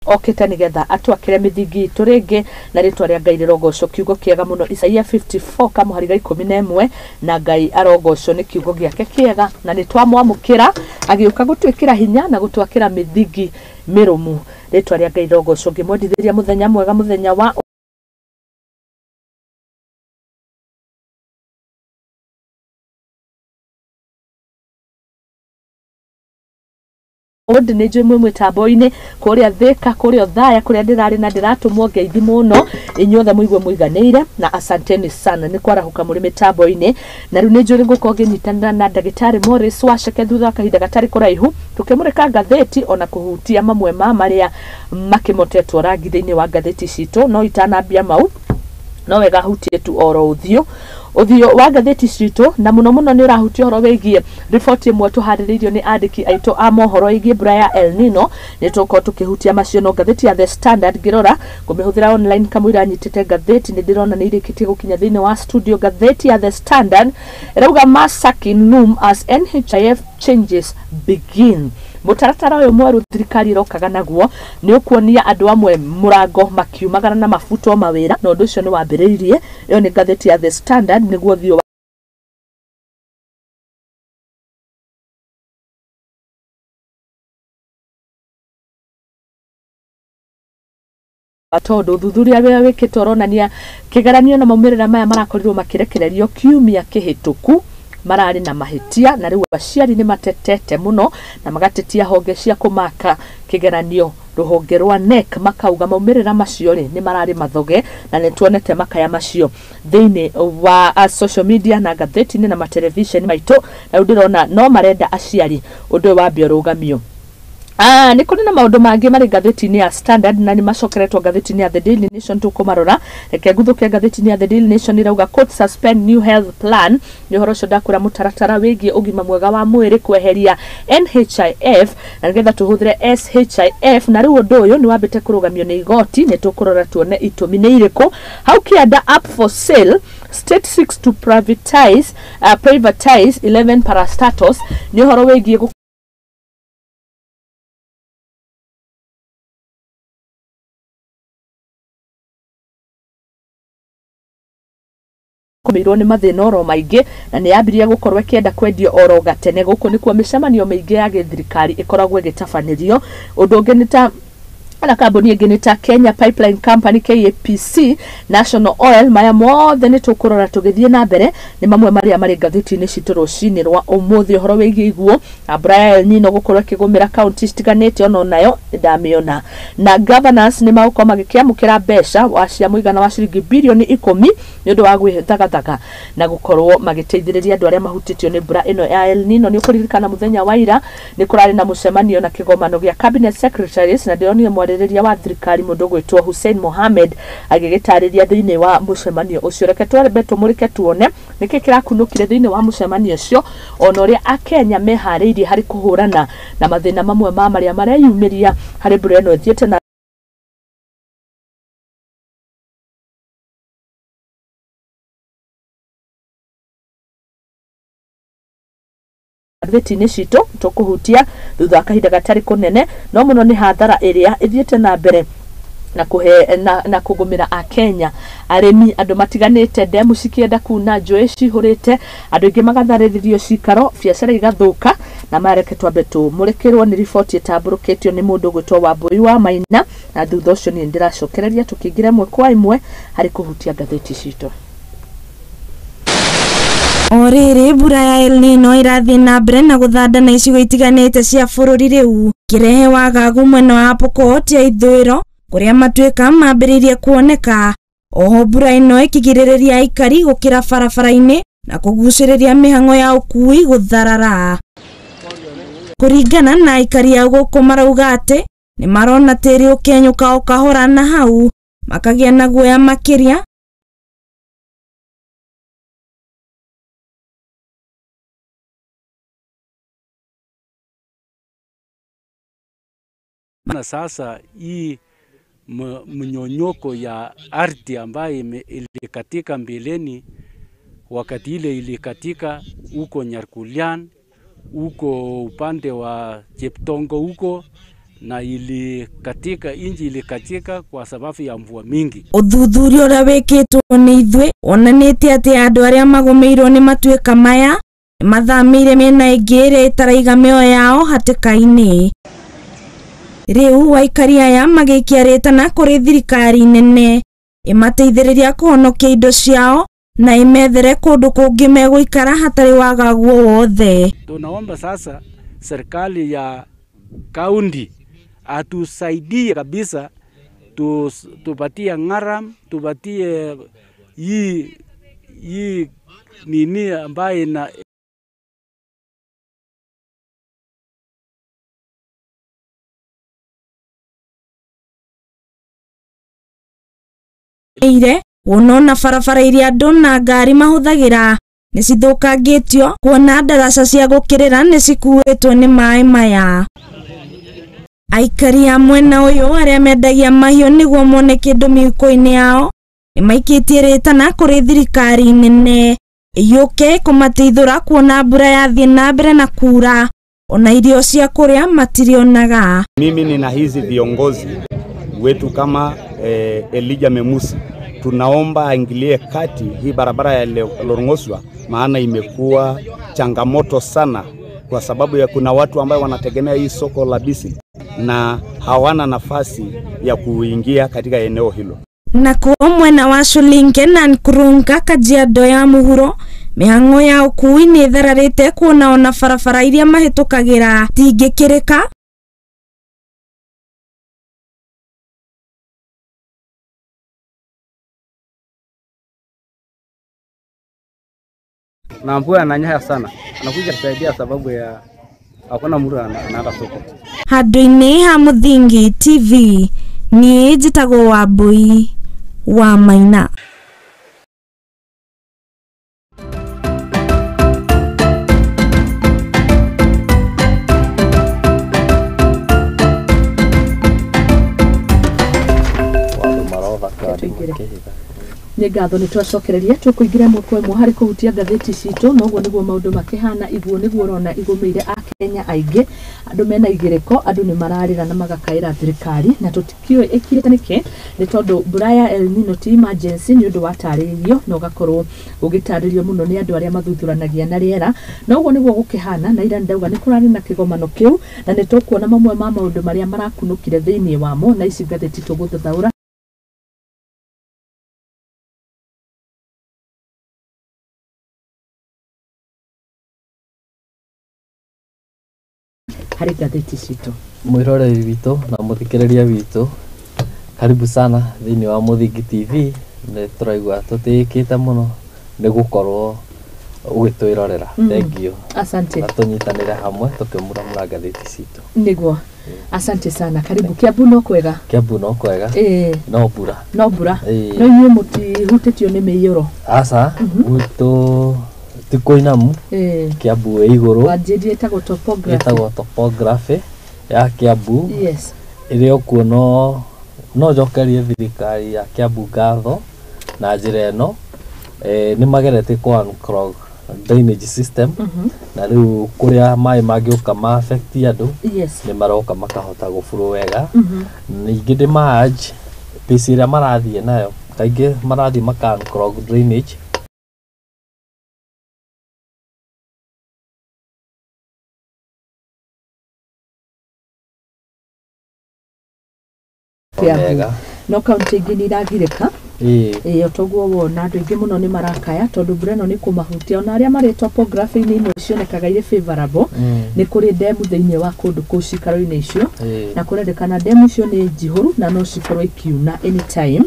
Okĩte nĩgetha atwakĩre mĩthingi itũ rĩngĩ na rĩtwa rĩa Ngai rĩrogocwo. Kiugo kĩega mũno, Isaia 54 kamũhari ga 11, na Ngai arogocwo nĩ kiugo gĩake kĩega, na nĩ twamwamũkĩra agĩũka gũtwĩkĩra hinya na gũtwakĩra mĩthingi mĩrũmu. Rĩtwa rĩa Ngai rĩrogocwo. Ngĩmwendithĩria mũthenya mwega, mũthenya wa ũndũ nĩ njũĩ mwĩ mĩtambo-inĩ kũrĩa Thĩka, kũrĩa Othaya, kũrĩa ndĩrarĩ na ndĩratũmwo ngeithi mũno. Inyuothe mũigue mũiganĩire na asanteni sana nĩ kwarahũka mũrĩ mĩtambo-inĩ. Na rĩu nĩ njũĩ ngũkorwo ngĩnyitanĩra na ndagĩtarĩ Morris Waceke thutha wa kahinda gatarĩ kũraihu, tũkĩmũrĩka ngathĩti ona kũhutia mamwe ma marĩa makĩmotetwo rangi thĩinĩ wa ngathĩti citũ. No itanambia mau, no wega hutie tu oro ũthiũ ũthiũ wa ngathĩti citũ, na mũno mũno nĩ ũrahutia ũhoro wĩgiĩ riboti ĩmwe tũharĩrĩirio nĩ andĩki aitũ a mohoro ĩgiĩ mbura ya El Nino. Nĩ tũgũkorwo tũkĩhutia macio. No ngathĩti ya The Standard ngĩrora ngũmĩhũthĩra online kamũira nyitĩte ngathĩti, nĩ ndĩrona nĩ irĩkĩtie gũkinya thĩinĩ wa studio. Ngathĩti ya The Standard ĩrauga mass sacking loom as NHIF changes begin. Mũtaratara ũyũ mwerũ thirikari ĩrokaga naguo nĩ ũkuonia andũ amwe mũrango makiumagara na mabutwo mawĩra, na ũndũ ũcio nĩ wambĩrĩirie. Ĩyo nĩ ngathĩti ya The Standard, nĩguo ũthiũ tondũ ũthuthuria ũrĩa wĩkĩtwo ũronania kĩgeranio na maumĩrĩra maya marakorirwo makĩrekererio kiumia kĩhĩtũku mararĩ na mahĩtia, na rĩu aciari nĩ matetete mũno na magatetia honge cia kũmaka kĩgeranio rũhonge rwa KNEC, makauga maumĩrĩra macio rĩ nĩ mararĩ mathoge, na nĩ tuonete makaya macio thĩinĩ wa social media na ngathĩti-inĩ na materebiceni maitũ. Na rĩu ndĩrona no marenda aciari ũndũ ũyũ wambe ũrũgamio. Nĩ kũrĩ na maũndũ mangĩ marĩ ngathĩti-inĩ ya Standard na nĩ macokeretwo ngathĩti-inĩ ya The Daily Nation, tũkũmarora. Reke nguthũke ngathĩti-inĩ ya The Daily Nation, ĩrauga court suspend new health plan. Nĩ ũhoro ũcio ndakwĩra, mũtaratara wĩgiĩ ũgima mwega wa mwĩrĩ kweheria NHIF na nĩgetha tũhũthĩre SHIF, na rĩu ũndũ ũyũ nĩ wambĩte kũrũgamio nĩ igoti. Nĩ tũkũrora tuone itũmi nĩ irĩkũ. Hau kĩanda, up for sale, state seeks to privatize 11 parastatals. Nĩ ũhoro wĩgiĩ gũkũmĩirwo nĩ mathĩna oro maingĩ, na nĩ yambirie gũkorwo ĩkĩenda kwendio oro gatene. Gũkũ nĩkuo mĩcemanio mĩingĩ ya gĩthirikari ĩkoragwo ĩgĩtabanĩrio. Ũndũ ũngĩ nĩ ta na kambuni ĩngĩ nĩ ta Kenya Pipeline Company, KAPC, National Oil. Maya mothe nĩ tũkũrora tũgĩthiĩ na mbere, nĩ mamwe marĩa marĩ ngathĩti-inĩ citũ rũcinĩ rwa ũmũthĩ. Ũhoro wĩgiĩ iguo na mbura ya El Nino gũkorwo ĩkĩgũmĩra kaunti citiganĩte, ona nayo nĩ ndamĩona. Na governors nĩ magũkorwo magĩkĩamũkĩra mbeca wa cia mũigana wa ciringi birioni 10 nĩ ũndũ wa gwĩthagathaga na gũkorwo magĩteithĩrĩria andũ arĩa mahutĩtio nĩ mbura ĩno ya El Nino. Nĩ ũkũririkana mũthenya wa ira nĩ kũrarĩ na mũcemanio na kĩgomano gĩa cabinet secretaries, na ndĩronire mwarĩrĩria wa thirikari mũndũ ũgwĩtwo Hussein Mohamed agĩgĩtarĩria thĩinĩ wa mũcemanio ũcio. Reke twambe tũmũrĩke tuone nĩkĩ kĩrakunũkire thĩinĩ wa mũcemanio ũcio, ona ũrĩa akenya meharĩirie harĩ kũhũrana na mathĩna mamwe ma marĩa mareyumĩria harĩ mbura ĩno ĩthiĩte na ngathĩti-inĩ citũ. Tũkũhutia thutha wa kahinda gatarĩ kũnene, no mũno nĩ hathara ĩrĩa ĩthiĩte na mbere na kũhe na kũgũmĩra akenya, arĩmi, andũ matiganĩte, ndemu cikĩenda kuna, njũĩ cihũrĩte, andũ aingĩ magatharĩrĩrio cikaro, biacara igathũka. Na mareke twambe tũmũrĩkĩrwo nĩ riboti ĩtambũrũkĩtio nĩ mũndũ ũgwĩtwo Wambũi wa Maina, na thutha ũcio niĩ ndĩracokereria tũkĩingĩra ĩmwe kwa ĩmwe harĩ kũhutia ngathĩti citũ. O rĩrĩ mbura ya El Nino ĩrathiĩ na mbere na gũthanda na icigo itiganĩte cia bũrũri, rĩu kĩrehe wagagu mwena wa Pokot ya ithũĩro kũrĩa matuĩka mambĩrĩirie kuoneka. Oho mbura ĩno ĩkĩgirĩrĩria aikari gũkĩra barabara-inĩ na kũgucĩrĩria mĩhang'o ya ũkui gũtharara. Kũringana na aikari a gũkũ, marauga atĩ nĩ marona tĩri ũkĩenyũka o kahora na hau makagĩa na guoya makĩria. Na sasa hii mnyonyoko ya ardhi ambayo ilikatika mbeleni, wakati ile ilikatika huko Nyarkulian, huko upande wa Cheptongo huko na ilikatika, inji ilikatika kwa sababu ya mvua mingi. Ũthuthuria ũrĩa wĩkĩtwo nĩ ithuĩ wonanĩtie atĩ andũ arĩa magũmĩirwo nĩ matuĩka maya mathamĩire mĩena ĩngĩ ĩrĩa ĩtaraiga mĩoyo yao hatĩka-inĩ. Rĩu aikari aya magĩikia rĩtana kũrĩ thirikari nene ĩmateithĩrĩria kũhonokia indo ciao na ĩmethere kũndũ kũngĩ megũikara hatarĩ wagagu o wothe. Tunaomba sasa serikali ya kaunti atusaidie kabisa, tupatie ngaram, tupatie hii nini ambaye na ire wonona barabara iria andũ na ngari mahũthagĩra nĩ cithũkangĩtio kuona ndaraca cia gũkĩrĩra nĩ cikuĩtwo nĩ maĩ maya. Aikari a mwena ũyũ arĩa mendagia mahiũ nĩguo mone kĩndũ mĩhuko-inĩ yao nĩ maikĩtie rĩtana kũrĩ thirikari nene yũke kũmateithũra kuona mbura yathiĩ na mbere na kura ona irio cia kũrĩa matirionaga. Mimi nina hizi viongozi wetu kama Elijah Memusi, tunaomba aingilie kati hii barabara ya Lorngosua, maana imekuwa changamoto sana kwa sababu ya kuna watu ambao wanategemea hii soko la Bisi na hawana nafasi ya kuingia katika eneo hilo. Na kuo mwena wa Sholinke na Nkurunka Kajiado ya muhuro mĩhang'o ya ũkuui nĩ ĩthararĩte kuona ona barabara iria mahĩtũkagĩra tingĩkĩrĩka. Na mvua inanyesha sana, anakuja kusaidia sababu ya hakuna mtu anaenda soko. Handũ-inĩ ha Mũthingi TV niĩ njĩtagwo Wambui wa Maina. Nĩ ngatho nĩ twacokereria tũkũingĩra ĩmwe kwa ĩmwe harĩ kũhutia ngathĩti citũ na ũguo nĩguo maũndũ makĩhana iguo nĩguo ũrona igũmĩire akenya aingĩ andũ mena igĩrĩko andũ nĩ mararĩra na magakaĩra thirikari na tũtikĩũĩ ĩkirĩte nĩkĩ nĩ tondũ mbura ya El Nino ti emergency nĩ ũndũ watarĩirio na ũgakorwo ũgĩtarĩrio mũno nĩ andũ arĩa mathuthuranagia na rĩera na ũguo nĩguo gũkĩhana na ira ndauga nĩ kũrarĩ na kĩgomano kĩu na nĩ tũkuona mamwe ma maũndũ marĩa marakunũkire thĩinĩ wamo na ici ngathĩti tũgũthathaũra. Harĩ ngathĩti citũ mwĩroreri witũ na mũthikĩrĩria witũ, karibu sana thĩinĩ wa Mũthingi TV. Nĩ tũraigua tũtĩĩkĩte mũno nĩ gũkorwo ũgĩtwĩrorera. Thank you. Asante. Na tũnyitanĩre hamwe tũkĩmuramura ngathĩti citũ. Nĩguo. Asante sana. Karibu. Kiambu no kwega. Kiambu no kwega. No mbura. No mbura. No inyuĩ mũtihutĩtio nĩ mĩiyũro? Aca, gwitũ ti kũinamu. Kiambu ĩ igũrũ. Wanjĩrie ĩtagwo topography. Ĩtagwo topography ya Kiambu. Yes. Ĩrĩ okuo no njokerie thirikari ya Kiambu ngatho na njĩra ĩno. Nĩ mageretie kũ unclog drainage system. Na rĩu kũrĩa maĩ mangĩũka ma affect andũ nĩ maroka makahota gũburo wega. Ningĩ ndĩ ma urge pace ĩrĩa marathiĩ nayo kaingĩ marathiĩ maka unclog drainage. No kaunti ingĩ nĩ iragirĩka. Ĩĩ toguo wona andũ aingĩ mũno nĩ marakaya tondũ mbura ĩno nĩ kũmahutia ona arĩa marĩ topography-inĩ imwe cionekaga irĩ favorable. Nĩ kũrĩ ndemu thĩinĩ wa kũndũ kũu cikaro-inĩ icio na kũrendekana ndemu icio nĩ njihũru na no cikorwo ikiuna anytime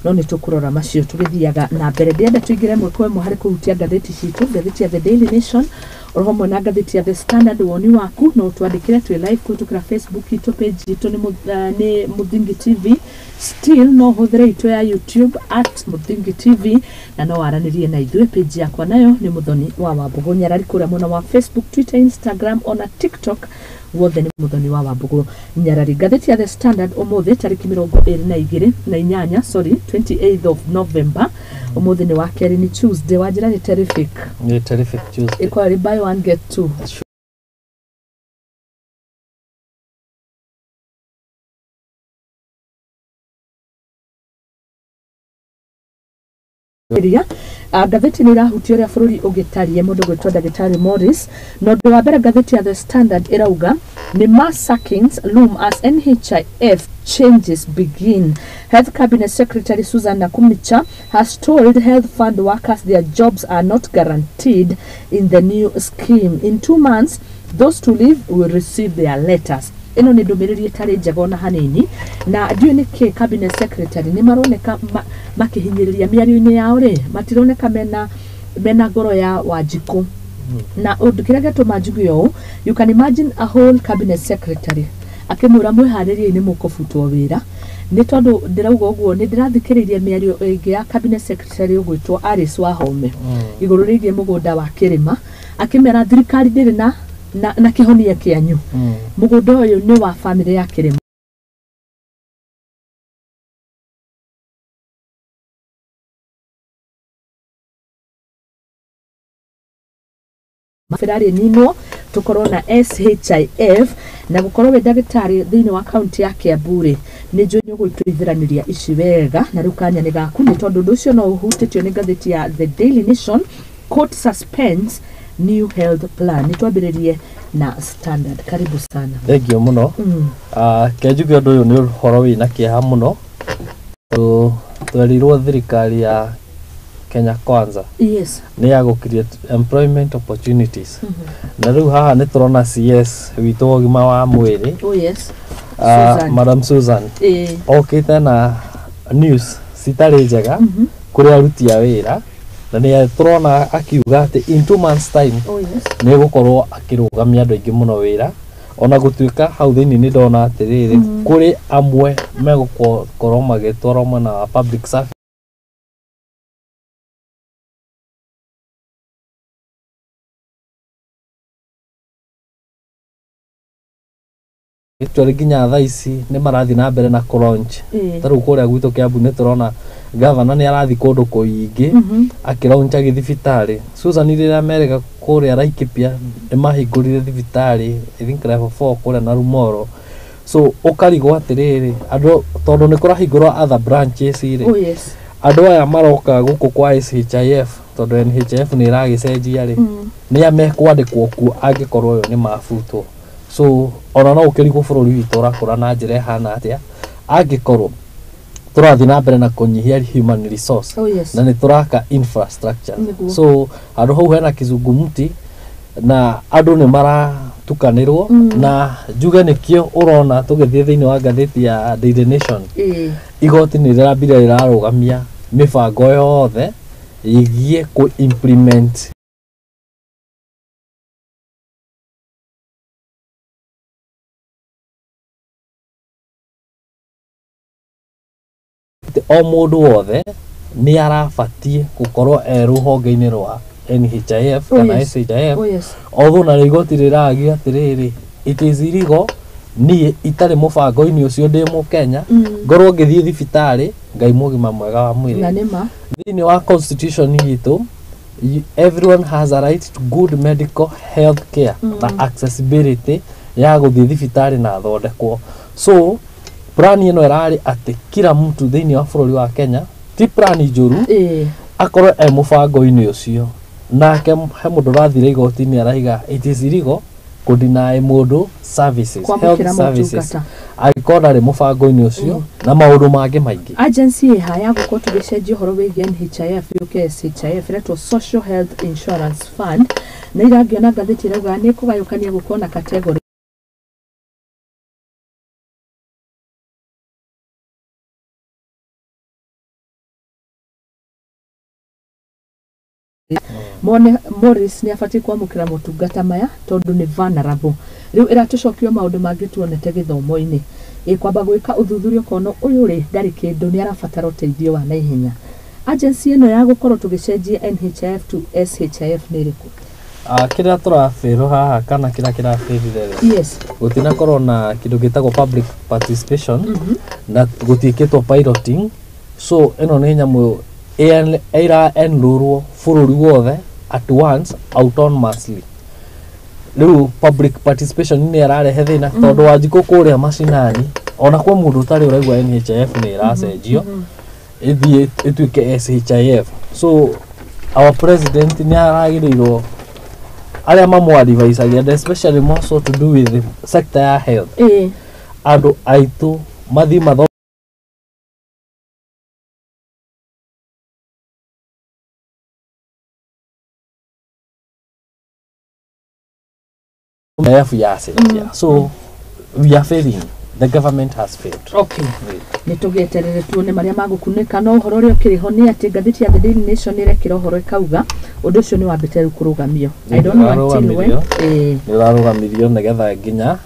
no nĩ tũkũrora macio tũgĩthiaga na mbere. Ndĩrenda tũingĩre ĩmwe kwa ĩmwe harĩ kũhutia ngathĩti citũ, ngathĩti ya The Daily Nation oro hamwe na ngathĩti ya The Standard. Woni waku no ũtwandĩkĩre twĩ live kũhĩtũkĩra Facebook itũ, page itũ nĩ Mũthingi TV. Still no ũhũthĩre itũ ya YouTube at Mũthingi TV na no waranĩrie na ithuĩ. Page yakwa nayo nĩ Mũthoni wa Wambũgũ Nyarari kũrĩa mwena wa Facebook, Twitter, Instagram ona TikTok guothe nĩ Mũthoni wa Wambũgũ Nyarari. Ngathĩti ya The Standard ũmũthĩ tarĩki 28 sorry 28th of November. Ũmũthĩ nĩ wa kerĩ, nĩ Tuesday. Wanjĩra nĩ terrific. Nĩ terrific Tuesday. Ĩkoragwo ĩrĩ buy one get two. Ria ngathĩti nĩ ĩrahutia ũrĩa bũrũri ũgĩtariĩ mũndũ gwĩtwo ndagĩtarĩ Morris. Na ũndũ wa mbere, ngathĩti ya The Standard ĩrauga nĩ mass sackings loom as NHIF changes begin. Health Cabinet Secretary Susan Nakhumicha has told health fund workers their jobs are not guaranteed in the new scheme. In 2 months, those to leave will receive their letters. Ĩno nĩ ndũmĩrĩri ĩtarĩ njega ona hanini, na ndiũĩ nĩkĩ cabinet secretary nĩ maroneka makĩhinyĩrĩria mĩario-inĩ yao rĩ, matironeka mena ngoro ya Wanjikũ. Na ũndũ kĩrĩa gĩatũma njuge ũũ, you can imagine a whole cabinet secretary akĩmwĩra mwĩharĩriei nĩ mũkũbutwo wĩra. Nĩ tondũ ndĩrauga ũguo, nĩ ndĩrathikĩrĩirie mĩario ĩngĩ ya cabinet secretary ũgwĩtwo Alice Wahome igũrũ rĩgiĩ mũgũnda wa Kĩrĩma, akĩmera thirikari ndĩrĩ na kĩhonia kĩanyu, mũgũnda ũyũ nĩ wa bamĩrĩ ya Kĩrĩma. Ferrari ninwo tukorwo na SHIF na gũkorwo wĩ ndagĩtarĩ thĩinĩ wa kaunti ya Kiambu rĩ, nĩ njũĩ nĩ ũgũtũithĩranĩria ici wega. Na rĩu kanya nĩ gaku, nĩ tondũ ũndũ ũcio no ũhutĩtio nĩ ngathĩti ya The Daily Nation, court suspends new health plan. Nĩ twambĩrĩrie na Standard, karibu sana. Thengio mũno. Ke njuge ũndũ ũyũ nĩ ũhoro wĩna kĩeha mũno, tondũ twerirwo thirikari ya Kenya Kwanza nĩ ya gũ create employment opportunities, na rĩu haha nĩ tũrona CS witũ wa ũgima wa mwĩrĩ, Susan. Madam Susan, okĩte na news citarĩ njega kũrĩ aruti a wĩra, na nĩ tũrona akiuga atĩ in 2 months time nĩ gũkorwo akĩrũgamia andũ aingĩ mũno wĩra. Ona gũtuĩka hau thĩinĩ nĩ ndona atĩrĩrĩ, kũrĩ amwe megũkorwo magĩtwarwo mwena wa public service actually. Nginya thaa ici nĩ marathiĩ na mbere na kũ launch. Ta rĩu kũrĩa gwitũ Kiambu nĩ tũrona gavana nĩ arathiĩ kũndũ kũingĩ akĩlauncha gĩthibitarĩ. Susan rĩrĩa merĩga kũrĩa Laikipia nĩ mahingũrire thibitarĩ, I think level 4 kũrĩa Narumoro. So ũkarigwo atĩrĩrĩ, andũ tondũ nĩ kũrahingũrwo other branches rĩ, andũ aya maroka gũkũ kwa SHIF, tondũ NHIF nĩ ĩragĩcenjia rĩ, nĩ a mekwandĩkwo kuo angĩkorwo ũyũ nĩ mabutwo? So ona no ũkĩrigwo bũrũri witũ ũrakũra na njĩra ĩhana atĩa angĩkorwo tũrathiĩ na mbere na kũnyihia human resource na nĩ tũraka infrastructure. So handũ hau hena kizungumti na andũ nĩ maratukanĩrwo. Na njuge nĩkĩo ũrona tũgĩthiĩ thĩinĩ wa ngathĩti ya Daily Nation, igoti nĩ rĩrambire rĩrarũgamia mĩbango yothe ĩgiĩ kũ implement o mũndũ wothe nĩ arabatiĩ gũkorwo e rũhonge-inĩ rwa NHIF kana SHIF. Although narĩo igoti rĩragia atĩrĩrĩ, it is illegal niĩ itarĩ mũbango-inĩ ũcio ndĩ mũkenya ngorwo ngĩthiĩ thibitarĩ ngai mũgima mwega wa Na mwĩrĩ. Nĩ ma. Thĩinĩ wa constitution itũ, everyone has a right to good medical health care na accessibility ya gũthiĩ thibitarĩ na athondekwo. So plan ĩno ĩrarĩ atĩ kila mtu thĩinĩ wa bũrũri wa Kenya, ti plan njũru, akorwo e mũbango-inĩ ũcio. Nake he mũndũ ũrathire igoti-inĩ araiga it is illegal kũdeny mũndũ services, health Kwamũkĩra services, motungata. angĩkorwo ndarĩ mũbango-inĩ ũcio na maũndũ mangĩ maingĩ. Agency ĩha ya gũkorwo tũgĩcenjia ũhoro wĩgiĩ NHIF yũke SHIF, ĩretwo Social Health Insurance Fund, na irangĩona ngathĩti ĩrauga nĩ kũgayũkania gũkorwo na category mone Morris nĩ abatiĩ kwamũkĩra motungata maya tondũ nĩ vulnerable. Rĩu ĩratũcokio maũndũ mangĩ tuonete gĩthomo-inĩ, ĩ kwamba gwĩka ũthuthuria ũkona ũyũ rĩ ndarĩ kĩndũ, nĩ arabatara ũteithio wa naihenya. Agency ĩno ya gũkorwo tũgĩcenjia NHIF to SHIF nĩ ĩrĩkũ? Kĩrĩa tũrabĩrwo haha kana kĩrĩa kĩrabĩrire rĩ, gũtinakorwo na kĩndũ gĩtagwo public participation na gũtiĩkĩtwo piloting. So ĩno nĩ nyamũ ĩra enrolwo bũrũri wothe at once autonomously. Rĩu public participation nĩ ĩrarehe thĩna, tondũ Wanjikũ kũrĩa macinani ona kwĩ mũndũ ũtarĩ ũraigua NHIF nĩ ĩracenjio. Ĩthiĩ ĩtuĩke SHIF. So our president nĩ aragĩrĩirwo arĩa mamwadvisagia, and especially more so to do with the sector ya health, andũ aitũ mathiĩ matho F yacenjia. So we are failing, the government has failed. Okay, nä tå gä tuone marĩa magũkunĩka, no ũhoro ũrĩa ũkĩrĩ ho nĩ atĩ ngathĩti ya The Daily Nation nĩ ĩrekĩra ũhoro ĩkauga ũndũ ũcio nĩ wambĩte rĩu kũrũgamio. I don't know until when. Nĩ ũrarũgamirio nĩgetha nginya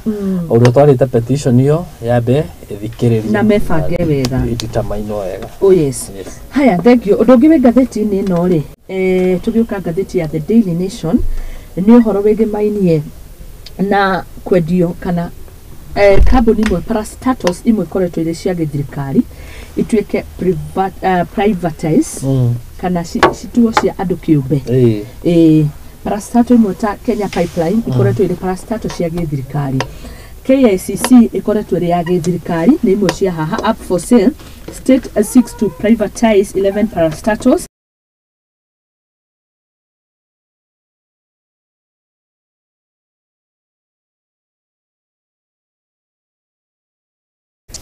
ũrĩa ũtwarĩte petition ĩyo yambe ĩthikĩrĩrio Na mebange wega. Ĩtitamainwo wega. Oh yes. Yes. Haya, thank you. Ũndũ ũngĩ wĩ ngathĩti-inĩ ĩno rĩ, tũgĩũka ngathĩti ya The Daily Nation, nĩ ũhoro wĩgĩmainie na kwendio kana kambuni imwe, parastatals imwe ikoretwo irĩ cia gĩthirikari ituĩke privatize kana cituo cia andũ kĩũmbe. Parastatal imwe ta Kenya Pipeline ikoretwo irĩ parastatal cia gĩthirikari, KICC ikoretwo ĩrĩ ya gĩthirikari, nĩ imwe cia haha up for sale. State seeks to privatize 11 parastatals.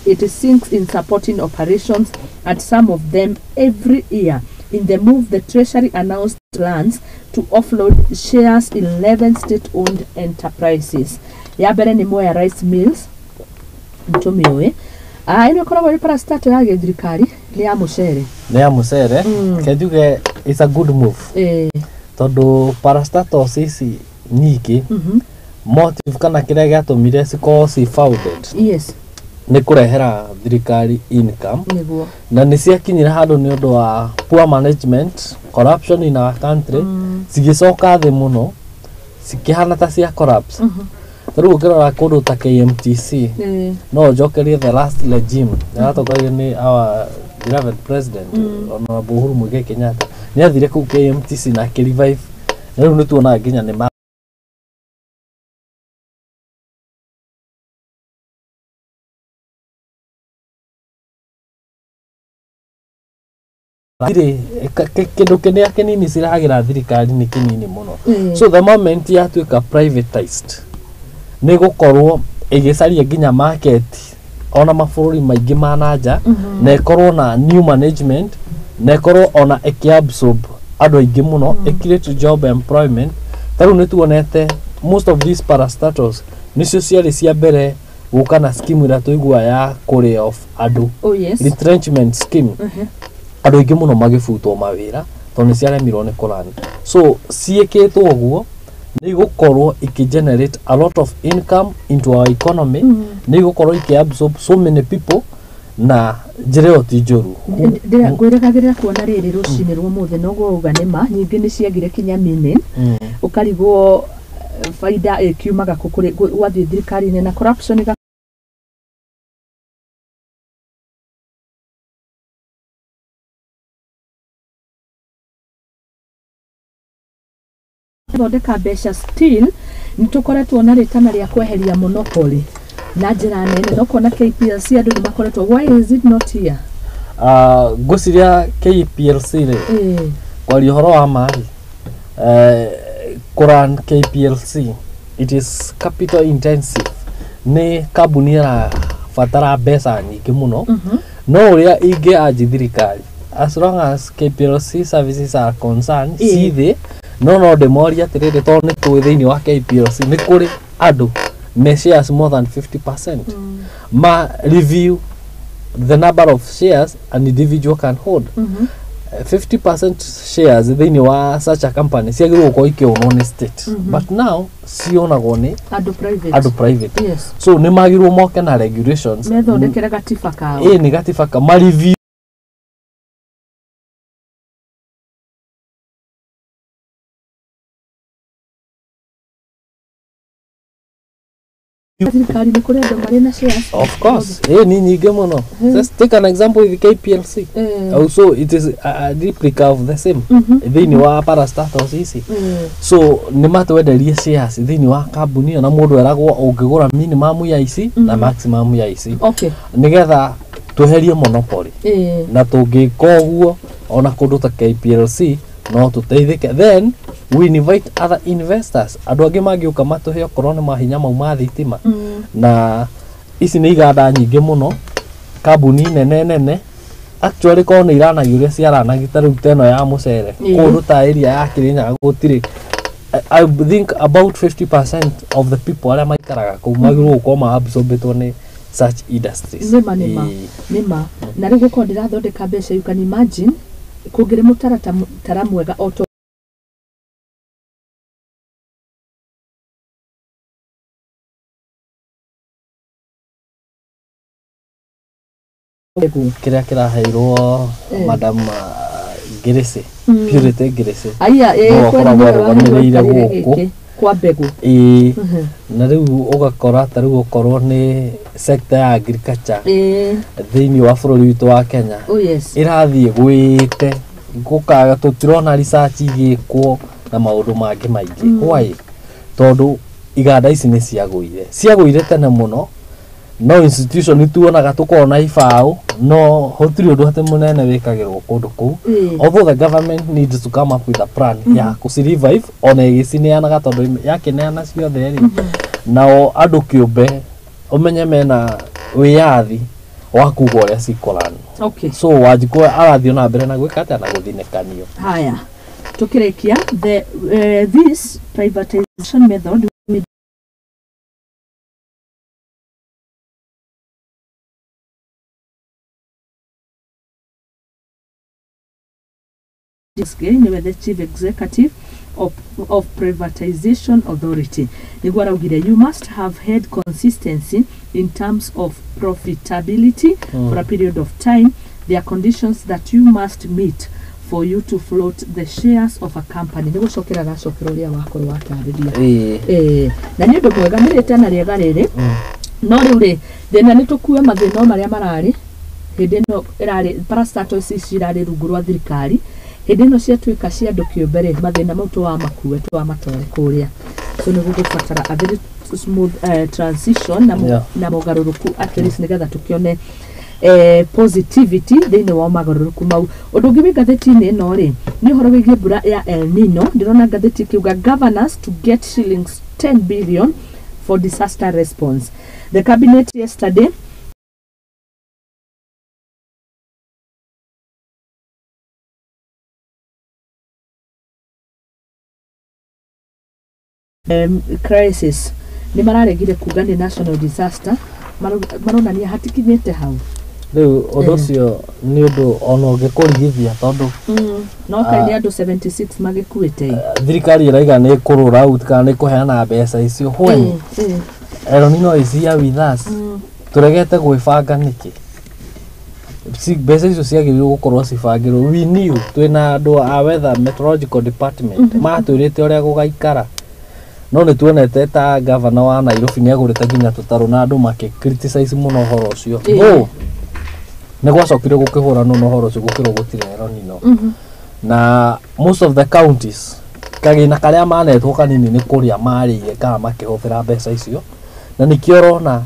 It sinks in supporting operations at some of them every year. In the move, the Treasury announced plans to offload shares in 11 state-owned enterprises. Ya mbere nĩ Mwea Rice Mills, nĩtũmĩũĩ. Ah, ĩno ĩkoragwo ĩrĩ parastatal ya gĩthirikari, nĩ ya mũcere. Nĩ ya mũcere. Ke njuge it's a good move, tondũ parastatals ici nyingĩ, motive kana kĩrĩa gĩatũmire cikorwo ci founded nĩ kũrehera thirikari income, na nĩ ciakinyire handũ nĩ ũndũ wa poor management, corruption in our country, cigĩcoka thĩ mũno, cikĩhana ta cia collapse. Ta rĩu ũngĩrora kũndũ ta KMTC, no njokerie the last regime yaratongorio nĩ our beloved president, Honorable Uhuru Muigai Kenyatta, nĩ athire kũu KMTC na akĩrevive, na rĩu nĩ tuonaga nginya nĩ thirĩ kĩndũ kĩrĩa kĩnini ciragĩra thirikari nĩ kĩnini mũno. So the moment yatuĩka privatized, nĩ gũkorwo ĩgĩcaria nginya market ona mabũrũri maingĩ ma nanja, na ĩkorwo na new management, na ĩkorwo ona ĩkĩabsorb andũ aingĩ mũno, ĩ create job employment. Ta rĩu nĩ tuonete most of these parastatals nĩcio ciarĩ cia mbere gũka na scheme ĩrĩa tũigua ya kũ off andũ, retrenchment scheme, andũ aingĩ mũno magĩbutwo mawĩra tondũ nĩ ciaremirwo nĩ kũrani. So ciĩkĩtwo ũguo nĩ igũkorwo ikĩ-generate a lot of income into our economy, nĩ igũkorwo ikĩ-absorb so many people, na njĩra ĩyo ti njũru. Ngwĩrĩgagĩrĩra kuona rĩrĩ rũcinĩ rwa ũmũthĩ noguo uga nĩ ma nyingĩ nĩ ciagire kinya meaning, ũkarigwo baida ĩkiumaga kũ kũrĩ gwathiĩ thirikari-inĩ na corruption thondeka mbeca. Still nĩ tũkoretwo na rĩtana rĩa kweheria monopoly na njĩra nene, no kuona KPLC andũ nĩ makoretwo, why is it not here? Ngwĩciria KPLC rĩ, kwaria ũhoro wa ma rĩ, kũrun KPLC, it is capital intensive, nĩ kambuni ĩrabatara mbeca nyingĩ mũno. No ũrĩa ingĩanji thirikari, as long as KPLC services are concerned, ci thĩ, no ndĩmorie atĩrĩrĩ, tondũ nĩ tũĩ thĩinĩ wa KPLC nĩ kũrĩ andũ me shares more than 50%, ma review the number of shares an individual can hold. 50% shares thĩinĩ wa such a company ciagĩrĩirwo gũkorwo ikĩonwo nĩ state, but now cionagwo nĩ andũ private. Andũ private. So nĩ magĩrĩirwo moke na regulations, methondekere gatiba kao. Ĩ nĩ gatiba ka ma review. Thirikari nĩ kũrĩ andũ marĩ na shares. Of course, ĩ nĩ nyingĩ mũno. Just take an example with KPLC. Also it is a replica of the same thĩinĩ wa parastatals ici. So nĩ matwenderie shares thĩinĩ wa kambuni ĩyo, na mũndũ eragwo ũngĩgũra minimum ya ici na maximum ya ici, nĩgetha Tweherie monopoly. Na tũngĩka ũguo ona kũndũ ta KPLC no tũteithĩke. Then we invite other investors, andũ angĩ mangĩũka matũhe okorwo nĩ mahinya mau ma thitima. Na ici nĩ iganda nyingĩ mũno, kambuni nene nene actually korwo nĩ iranagio ũrĩa ciaranagi ta rĩu ta ĩno ya mũcere. Kũndũ ta area ya Kĩrĩnyaga gũtirĩ, I think about 50% of the people arĩa maikaraga kũu magĩrĩirwo gũkorwo ma-absorbĩtwo nĩ such industries. Nĩma, nĩma. Nĩma. Na rĩu gũkorwo ndĩrathondeka mbeca, you can imagine kũngĩrĩ mũtaratara mwega o ta ũguo. Kĩrĩa kĩraheirwo Madam Ngirisi, Purity Ngirisi. Aya Nĩwe ĩ kweli, ũkoragwo nĩwe arũgamĩrĩire wagĩrĩirwo gũkũ. gĩkĩ kwa mbegũ. Ĩĩ, na rĩu ũgakora ta rĩu okorwo nĩ sector ya agriculture thĩinĩ wa bũrũri witũ wa Kenya Oh yes. ĩrathiĩ gwĩte gũkaga, tũtirona research igĩkwo na maũndũ mangĩ maingĩ. Why? Tondũ iganda ici nĩ ciagũire, ciagũire tene mũno, no institution tuonaga tũkona ibaũ, no gũtirĩ ũndũ atĩ mũnene wĩkagĩrwo kũndũ kũu. Although the government needs to come up with a plan ya kũci-revive ona ĩgĩcineanaga, tondũ yakĩneana ciothe rĩ, nao andũ kĩũmbe ũmenye mena wĩyathi wa kuga ũrĩa cikũranwo. So Wanjikũ arathiĩ na mbere na gwĩka atĩa na gũthinĩkanio. Haya, tukirikia the this privatization method will niwe the chief executive of Privatization Authority niguo araugire you must have had consistency in terms of profitability for a period of time. There are conditions that you must meet for you to float the shares of a company. Nĩ gũcokera aracokera ũrĩa wakorwo watarĩria. Na nĩ ũndũ mwega, nĩ rĩtana rĩega rĩrĩ, no rĩu rĩ thĩna nĩ tũkue mathĩna o marĩa mararĩ hĩndĩ ĩno ĩrarĩ parastatal ici cirarĩ rungu rwa thirikari, hĩndĩ ĩno ciatuĩka cia andũ kĩũmbe rĩ, mathĩna mau tũwamakue tũwamatware kũrĩa. So nĩ gũgũbatara a very smooth transition na, na mogarũrũku at least nĩgetha tũkĩone positivity thĩinĩ wa mogarũrũku mau. Ũndũ ũngĩ wĩ ngathĩti-inĩ ĩno rĩ nĩ ũhoro wĩgiĩ mbura ya El Nino. Ndĩrona ngathĩti ĩkiuga governors to get shillings 10 billion for disaster response. The cabinet yesterday crisis nĩ mararegire kuga nĩ national disaster, maronania hatikinyĩte hau. Rĩu ũndũ ũcio nĩ ũndũ ona ũngĩkũrigithia tondũ no kaĩ nĩ andũ 76 magĩkuĩte. Thirikari ĩraiga nĩ kũrũra out kana nĩ kũheana mbeca icio when El Nino is here with us. Tũregete gwĩbanga nĩkĩ? Mbeca icio ciagĩrĩirwo gũkorwo cibangĩrwo. We knew twĩna andũ a weather meteorological department matwĩrĩte ũrĩa gũgaikara, no nĩ tuonete ta gavana wa Nairobi nĩ agũrĩte nginya tũtarũ na andũ makĩ criticize mũno ũhoro ũcio. Though nĩ gwacokire gũkĩhũranwo na ũhoro ũcio gũkĩrwo gũtirĩ El Nino, na most of the counties kagĩna karĩa manetwo kanini nĩ kũrĩa marĩire kana makĩhũthĩra mbeca icio, na nĩkĩo ũrona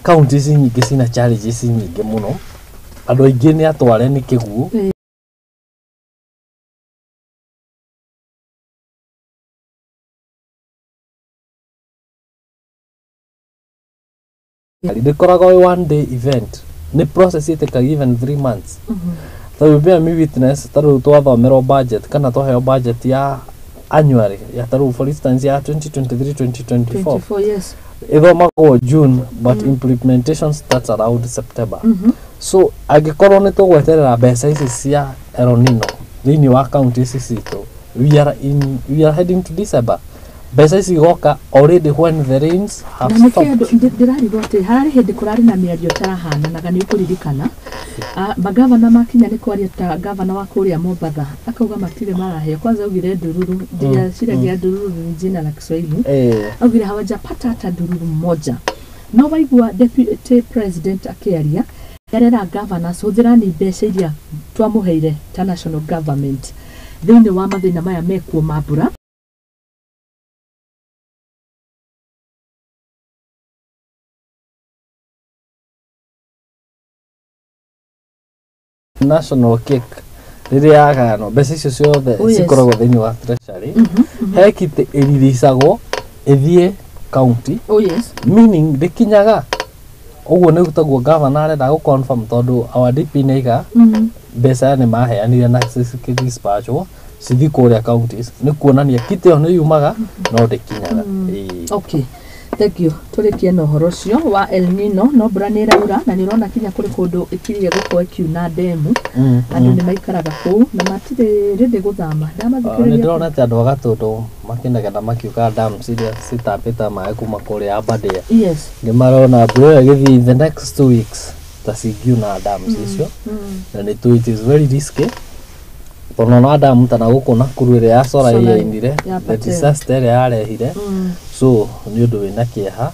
counties nyingĩ cina challenges nyingĩ mũno, andũ aingĩ nĩ atware nĩ kĩguũ. Ndĩkoragwo ĩ one day event, nĩ process ĩtĩkaga even 3 months. Ta rĩu bear me witness, ta rĩu twathomerwo budget kana twaheo budget ya annually ya ta rĩu for instance ya 2023 2024, 24, yes. Ĩthomagwo June, but implementation starts around September. So angĩkorwo nĩ tũgweterera mbeca ici cia El Nino thĩinĩ wa county ici citũ, we are heading to December, mbeca ici igoka already when the rains have Na nĩkĩ stopped. Andũ ndĩrarigwo atĩ hararĩ hĩndĩ kũrarĩ na mĩario ĩtarahananaga, nĩ ũkũririkana? Ah, magavana makinya nĩ kwaria, ta gavana wa kũrĩa Mombatha akauga matirĩ maraheo. Kwanza augire ndururu, ndiaciragia ndururu ni jina la Kiswahili. Augire hawajapata hata ndururu moja. No waigua deputy president akĩaria, arera governors hũthĩrani mbeca iria twamũheire ta national government thĩinĩ wa mathĩna maya mekuo ma mbura. National cake rĩrĩa yagayanwo mbeca icio ciothe Oh, yes. cikoragwo thĩinĩ wa treasury, he kitĩ ĩriricagwo ĩthiĩ county, Oh yes. meaning ndĩkinyaga. Ũguo nĩ taguo governor arenda gũ confirm, tondũ our DP nĩaiga mbeca nĩ maheanire na cikĩdispatchwo cithiĩ kũrĩa counties, nĩ kuonania kitĩ ĩyo nĩ yumaga no ndĩkinyaga. Ĩĩ. Okay, thank you. Tũrĩkie na ũhoro ũcio wa El Nino. No mbura nĩ ĩraura na nĩ ũrona kinya kũrĩ kũndũ ĩkirie gũkorwo ĩkiuna ndemu. Andũ nĩ maikaraga kũu na matirĩ rĩndĩ gũthama. Nĩ Ndamathikĩrĩria. ndĩrona atĩ andũ a Gatũndũ makĩnegena makiuga dams iria citambĩte maĩ kuma kũrĩa Aberdare, nĩ marona mbura ĩyo ĩgĩthiĩ in the next 2 weeks ta cingiuna dams icio, na nĩ tũ it is very risky, tondũ ona damu ta na gũkũ Nakuru ĩrĩa ya Sorai Sorai, yainire, ya the Patel. disaster ĩrĩa yarehire. So nĩ ũndũ wĩna kĩeha.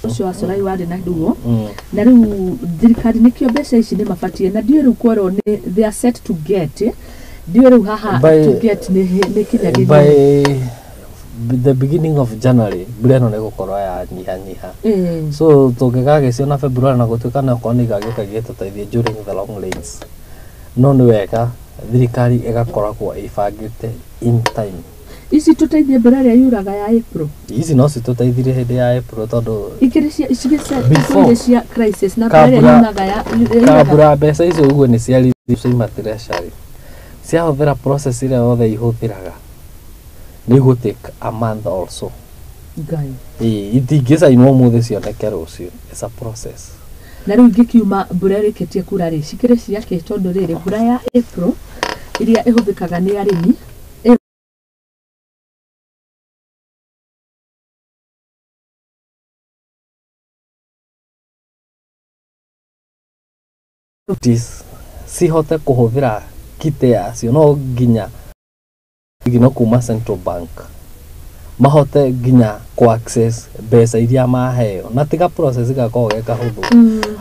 Ũcio wa Sorai warĩ na ruo. Na rĩu thirikari nĩkĩo mbeca ici nĩ mabatie, na ndiũĩ rĩu kwerwo nĩ they are set to get, ndiũĩ rĩu haha to get nĩ kinyagĩria By the beginning of January mbura ĩno nĩ gũkorwo yanyihanyiha. So tũngĩgagĩciona February na gũtuĩka no okorwo nĩ igagĩũka igĩtũteithie during the long rains, no nĩ wega thirikari ĩgakoragwo ĩbangĩte in time. Ici tũteithie mbura ĩrĩa yuraga ya April? Ici no citũteithirie hĩndĩ ya April, tondũ Ikĩrĩ cia icigĩ Before. cia crisis na mbura ĩrĩa yunaga ya yuraga. Kambura mbeca icio ũguo nĩ cia ciuma treasury, ciahũthĩra process ĩrĩa yothe ihũthĩraga, nĩ igũ take a month also. Ngai. Ĩĩ, itingĩcainwo ũmũthĩ cioneke rũciũ. It's a process. Na rĩu ingĩkiuma mbura ĩrĩkĩtie kura rĩ, cikĩrĩ ciakĩ? Tondũ rĩrĩ mbura ya April iria ĩhũthĩkaga nĩ arĩmi. Counties cihote kũhũthĩra kite yacio no nginya no kuma central bank mahote nginya ku access mbeca iria maheo, na tiga process gakoragwo ge kahũthũ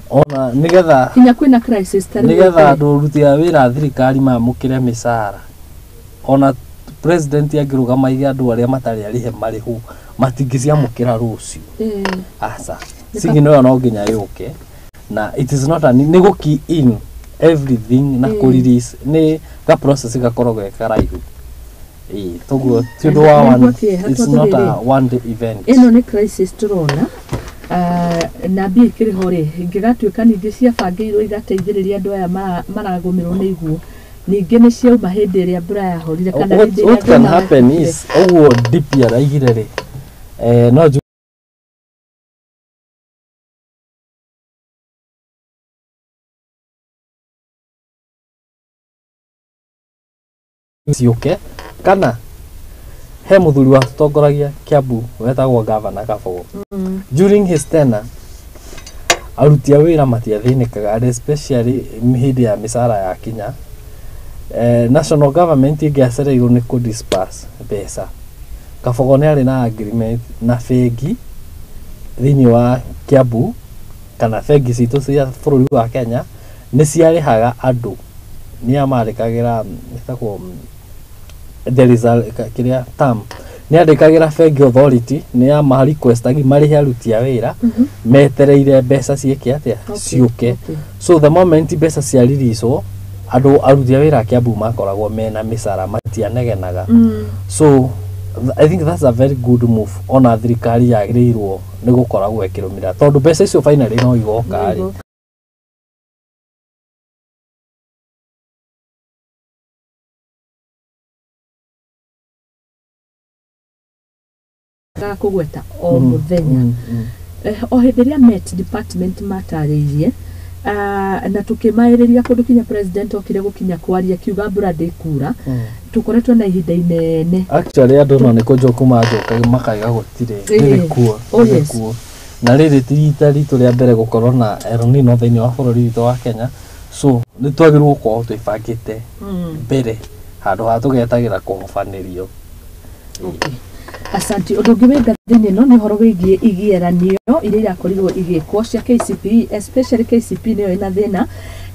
ona nĩgetha Kinya kwĩna crisis ta rĩu. Nĩgetha andũ aruti a wĩra a thirikari mamũkĩre mĩcara, ona president angĩrũgama aige andũ arĩa matarĩ arĩhe marĩhwo, matingĩciamũkĩra rũciũ. Aca, signal ĩyo no nginya yũke, na it is not a nĩ gũ key in everything na kũ release nĩ ga process gakoragwo ge karaihu. Ĩĩ, toguo ti ũndũ wa Nĩguo one, kĩeha it's tondũ not a rĩrĩ, one day event. Ĩno nĩ crisis tũrona. Na mbia ikĩrĩ ho rĩ, ingĩgatuĩka ningĩ ciabangĩirwo igateithĩrĩria andũ aya maragũmĩrwo nĩ iguũ, ningĩ nĩ ciauma hĩndĩ ĩrĩa mbura yahorire kana What, hĩndĩ ĩrĩa what can thĩna happen wekĩkire. is ũguo DP araigire rĩ, no ciũke kana he mũthuri watũtongoragia Kiambu wetagwo Gavana Kabogo. During his tenure aruti a wĩra matiathĩnĩkaga, and especially hĩndĩ ya mĩcara yakinya, national government ĩngĩacereirwo nĩ kũ disburse mbeca, Kabogo nĩ arĩ na agreement na bengi thĩinĩ wa Kiambu kana bengi citũ cia bũrũri wa Kenya nĩ ciarĩhaga andũ, nĩ amandĩkagĩra, ĩtagwo there is a kĩrĩa term, nĩ andĩkagĩra bengi authority, nĩ ama requestagi marĩhe aruti a wĩra metereire mbeca ciĩke atĩa, ciũke. So the moment mbeca cia release-wo, andũ aruti a wĩra a Kiambu makoragwo mena mĩcara, matianegenaga. So I think that's a very good move, ona thirikari yagĩrĩirwo nĩ gũkoragwo ĩkĩrũmĩrĩra, tondũ mbeca icio finally no igoka rĩ. Kũgweta o mũthenya. O hĩndĩ ĩrĩa Met Department matarĩirie, na tũkĩmaĩrĩria kũndũ kinya president okire gũkinya kwaria kiuga mbura ndĩkura, tũkoretwo na ihinda inene. Actually andũ no nĩ kũnjoku manjokaga makaiga gũtirĩ rĩrĩ kuo, rĩrĩ kuo, na rĩrĩ ti rita ritũ rĩa mbere gũkorwo na El Nino thĩinĩ wa bũrũri witũ wa Kenya, so nĩ twagĩrĩirwo gũkorwo twĩbangĩte mbere handũ ha tũgetagĩra kũhobanĩrio. Okay. Asante. Ũndũ ũngĩ wĩ ngathĩinĩ ĩno nĩ ũhoro wĩgiĩ igeranio iria irakorirwo igĩkwo cia KCPE, especially KCPE nĩyo ĩna thĩna.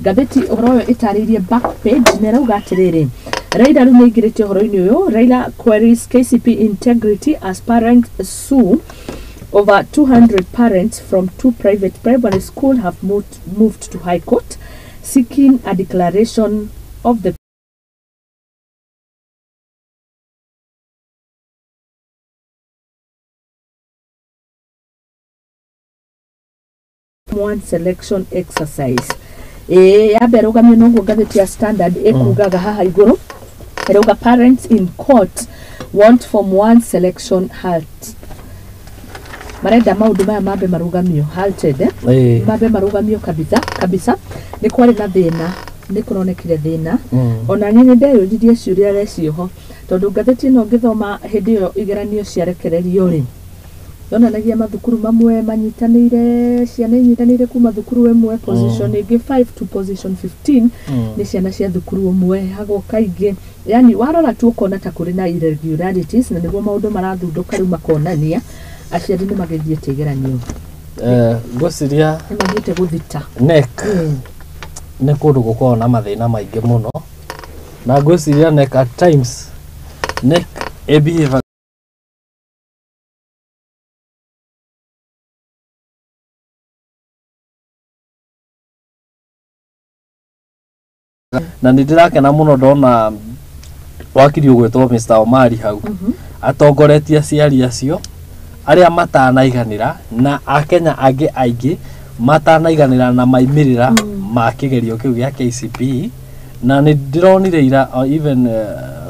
Ngathĩti ũhoro ũyũ ĩtarĩirie back page na ĩrauga atĩrĩrĩ, Raila rĩu nĩaingĩrĩte ũhoro-inĩ ũyũ. Raila queries KCP integrity as parents sue. Over 200 parents from two private primary school have moved to High Court seeking a declaration of the one selection exercise. Ĩĩ, yambe rũgamio noguo ngathĩti ya Standard ĩkugaga haha igũrũ. Ĩrauga parents in court want form one selection halt. Marenda maũndũ maya mambe marũgamio, halted, eh? Ĩĩ. Mambe marũgamio kabisa kabisa. Nĩ kwarĩ na thĩna, nĩ kũronekire thĩna. Ona niĩ nĩ ndeyũririe ciũria recioho tondũ ngathĩti ĩno ngĩthoma hĩndĩ ĩyo igeranio ciarekererio rĩ, yonanagia mathukuru mamwe manyitanĩire, ciana inyitanĩire kuma thukuru ĩmwe, position ĩngĩ 5 to position 15 nĩ ciana cia thukuru ũmwe, hagoka ingĩ, yani warora tu ũkona ta kũrĩ na irregularities, na nĩguo maũndũ marathundũka rĩu makonania aciari nĩ magĩthiĩte igeranio. Ngwĩciria nĩ mathiĩte gũthita. NEC nĩ kũndũ gũkoragwo na mathĩna maingĩ mũno, na ngwĩciria NEC at times NEC ĩbehave na nĩ ndĩrakena mũno ndona wakiri ũgwĩtwo Mr. Omari hau atongoretie aciari acio arĩa matanaiganĩra na akenya angĩ aingĩ matanaiganĩra na maimĩrĩra ma kĩgerio kĩu gĩa KCPE. Na nĩ ndĩronire ira even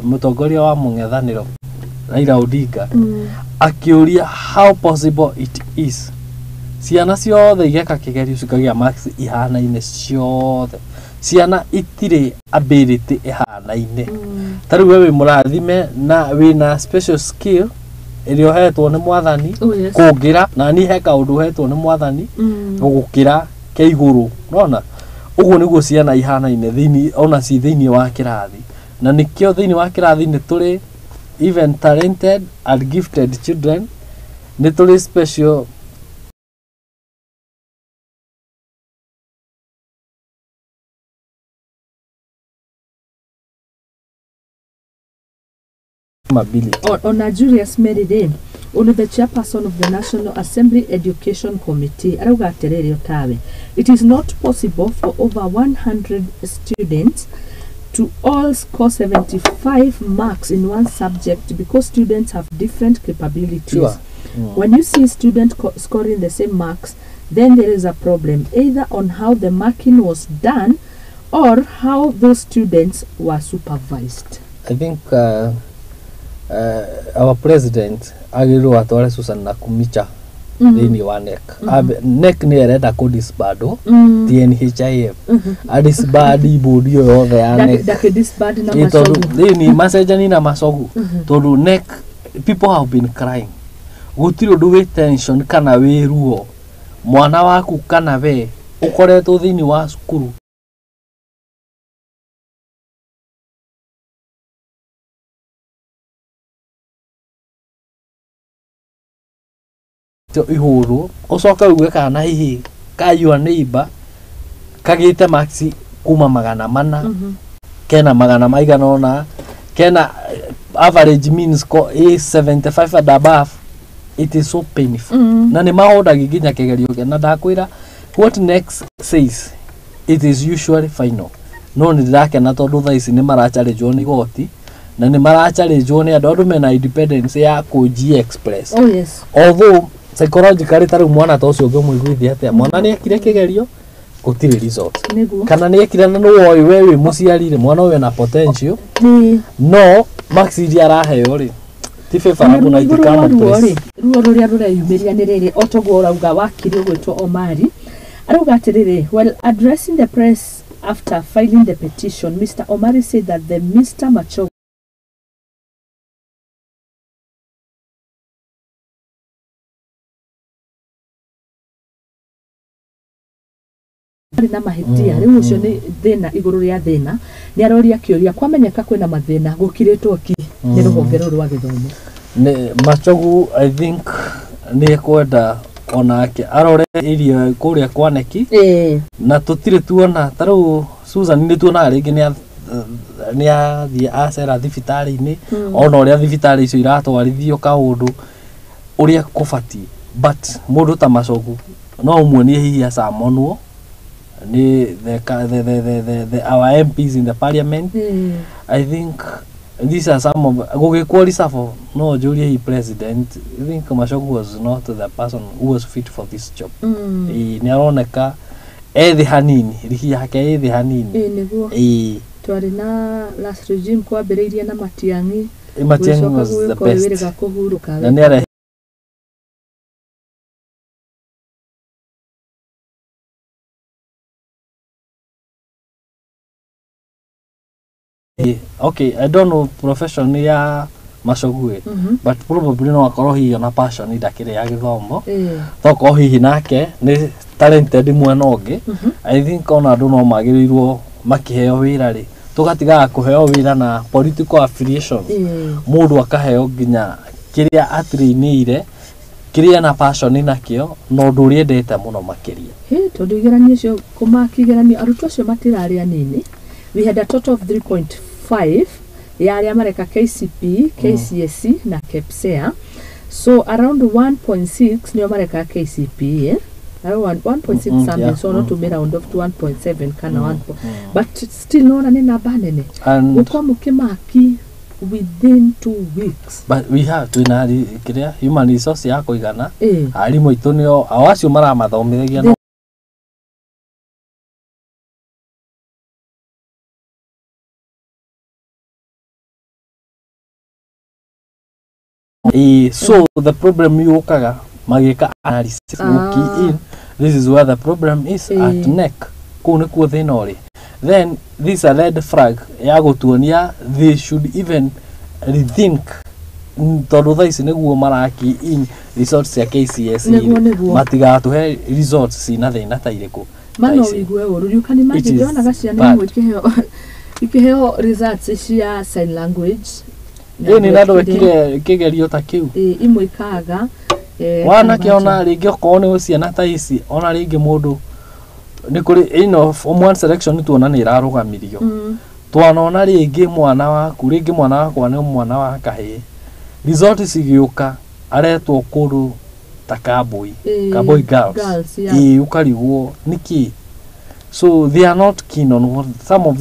mũtongoria wa mũng'ethanĩro Raila Odinga akĩũria how possible it is ciana ciothe igeka kĩgerio cikagĩa marks ihanaine ciothe. Ciana itirĩ ability ĩhanaine. Ta rĩu we wĩ mũrathime na wĩna special skill ĩrĩa ũhetwo nĩ mwathani. Oh, yes. Kũngĩra na niĩ he kaũndũ ũhetwo nĩ mwathani gũgũkĩra ke igũrũ, nona ũguo nĩguo ciana ihanaine thĩinĩ ona ci thĩinĩ wa kĩrathi, na nĩkĩo thĩinĩ wa kĩrathi nĩ tũrĩ even talented and gifted children, nĩ tũrĩ special ability. Ona Julius Merire only the chairperson of the National Assembly Education Committee arauga atĩrĩrĩ, otawe it is not possible for over 100 students to all score 75 marks in one subject because students have different capabilities. When you see student scoring the same marks, then there is a problem either on how the marking was done or how those students were supervised. I think our president agĩrĩirwo atware Susan Nakhumicha thĩinĩ wa NEC. NEC nĩ ĩrenda kũ disband ti NHIF, a disband board ĩyo yothe ya NEC. Ndakĩdisband na Ĩ, tondũ macogu. thĩinĩ macenjani na macogu, tondũ NEC people have been crying, gũtirĩ ũndũ wĩ tension kana wĩ ruo mwana waku kana we ũkoretwo thĩinĩ wa cukuru ihũrwo ũcoke uge kana hihi kayua neighbor kagĩte marks kuma 400 kena magana maigana ũna kena average mean score is 75 and above. It is so painful. Na nĩ mahũndagi nginya kĩgerio kĩa na ndakwĩra what next says it is usually final. No nĩ ndĩrakena tondũ thaa ici nĩ maracharĩnjwo nĩ igoti na nĩ maracharĩnjwo nĩ andũ mena independence ya kũnji express. Oh yes. Although psychologically ta rĩu mwana ta ũcio ũngĩmũiguithia atĩa, mwana nĩ ekire kĩgerio gũtirĩ result, Nĩguo. kana nĩ ekire na nĩ woĩ we wĩ mũciari rĩ, mwana ũyũ ena potential, Nĩ no marks iria araheo rĩ ti favorable na igũrũ wa itikama ruo rĩ, place. Ruo rũrĩa rũreyumĩria nĩ rĩrĩ, o toguo ũrauga wakiri ũgwĩtwo Omari arauga atĩrĩrĩ, while addressing the press after filing the petition, Mr. Omari said that the Mr. Machogu arĩ na mahĩtia. Rĩu ũcio nĩ thĩna igũrũ rĩa thĩna. Nĩ aroria kĩũria, kwamenyeka kwĩna mathĩna, gũkirĩtwo ki nĩ rũhonge rũrũ rwa gĩthomo? Nĩ Machogu I think nĩ ekwenda onake arore irio kũrĩa kwa neki. Ĩĩ. Na tũtirĩ tuona ta rĩu Susan nĩ tuonaga rĩngĩ nĩ Nĩ athiĩ acera thibitarĩ-inĩ, ona ũrĩa thibitarĩ icio iratwarithio kaũndũ ũrĩa kũbatiĩ. But mũndũ ta Machogu no ũmuonie hihi acamonwo nĩ the our MPs in the parliament. I think these are some of gũgĩkwo reshuffle, no njũrie hi president, I think Machogu was not the person who was fit for this job. Ĩĩ, nĩ aroneka ethĩ hanini, rihi yake ĩthĩ hanini. Ĩĩ, nĩguo. Ĩĩ. Twarĩ na last regime kwambĩrĩirie na Matiang'i. Matiang'i gũgĩcoka was the gũgĩũka best. wĩrĩga kũhurũka. Na nĩ arehe okay, I don't know profession ya Machogu ĩ, but probably no akorwo hihi ona passion ndakĩrĩ ya gĩthomo. Tokorwo hihi nake nĩ talented mwena ũngĩ. I think ona andũ no magĩrĩirwo makĩheo wĩra rĩ, tũgatigaga kũheo wĩra na political affiliation. Mũndũ akaheo nginya kĩrĩa atrainĩire, kĩrĩa na passion nakĩo, na ũndũ ũrĩa endete mũno makĩria. Hĩ, tondũ igeranio icio, kũmaki igeranio, arutwo acio matirarĩ anini. We had a total of 3.5 ya arĩa mareka KCPE, KCSE na KPSEA, so around 1.6 nĩo mareka KCPE, eh? Around 1.6 something. So no tũmĩ round off to 1.7 kana 1 but still nona nĩ namba nene And gũkorwo mũkĩmaki within 2 weeks. But we have twĩna kĩrĩa human resource ya kũigana. Arimũ aitũ nĩo ao acio maramathomithagia no ĩĩ. So the problem yũkaga magĩka analysis, key in, this is where the problem is at. NEC kũu nĩkuo thĩna ũrĩ. Then this is a red flag ya gũtuonia they should even rethink, tondũ thaa ici nĩguo maraki in results cia KCSE. Nĩguo, nĩguo. Matigatũhe results cina thĩna ta irĩkũ Mano thaa ici. Ũigue ũru, you can imagine. It is Ndĩronaga ciana bad. imwe ikĩheo results cia sign language na Ĩni na ndwekire- ndwekire kĩgerio ta kĩu. Ĩ, imwe ikaga Wanake kana ona rĩngĩ okorwo nĩ ciana ta ici, ona rĩngĩ mũndũ nĩ kũrĩ ĩno form one selection tuona nĩ ĩrarũgamirio. Twanona rĩngĩ mwana waku, rĩngĩ mwana wakwa nĩ mwana wa kahĩĩ, result cigĩũka aretwo kũndũ ta Kambui. Kambui Girls. Girls, yeah. Ĩĩ, ũkarigwo nĩkĩ. So they are not keen on what some of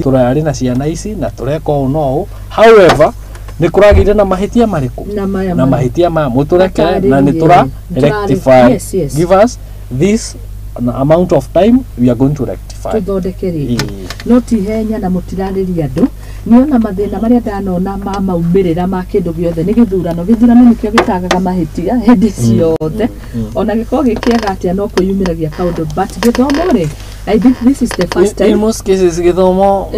tũrarĩ na ciana ici na tũreka ũũ no ũũ. However, nĩ kũragĩire na mahĩtia marĩkũ Na maya na maya. mahĩtia maya mũtũrekere na nĩ Matarĩrie. tũra rectify. Yes. Give us this amount of time, we are going to rectify. Tũthondeke rĩngĩ. Ĩĩ. No ti ihenya na mũtirarĩria andũ. Niona mathĩna marĩa ndanona ma maumĩrĩra ma kĩndũ gĩothe nĩ gĩthurano. Gĩthurano nĩkĩo gĩtangaga mahĩtia hĩndĩ ciothe, ona gĩkorwo gĩ kĩega atĩa no kwĩyumĩragia kaũndũ. But gĩthomo rĩ, I think this is the first In time. most cases gĩthomo,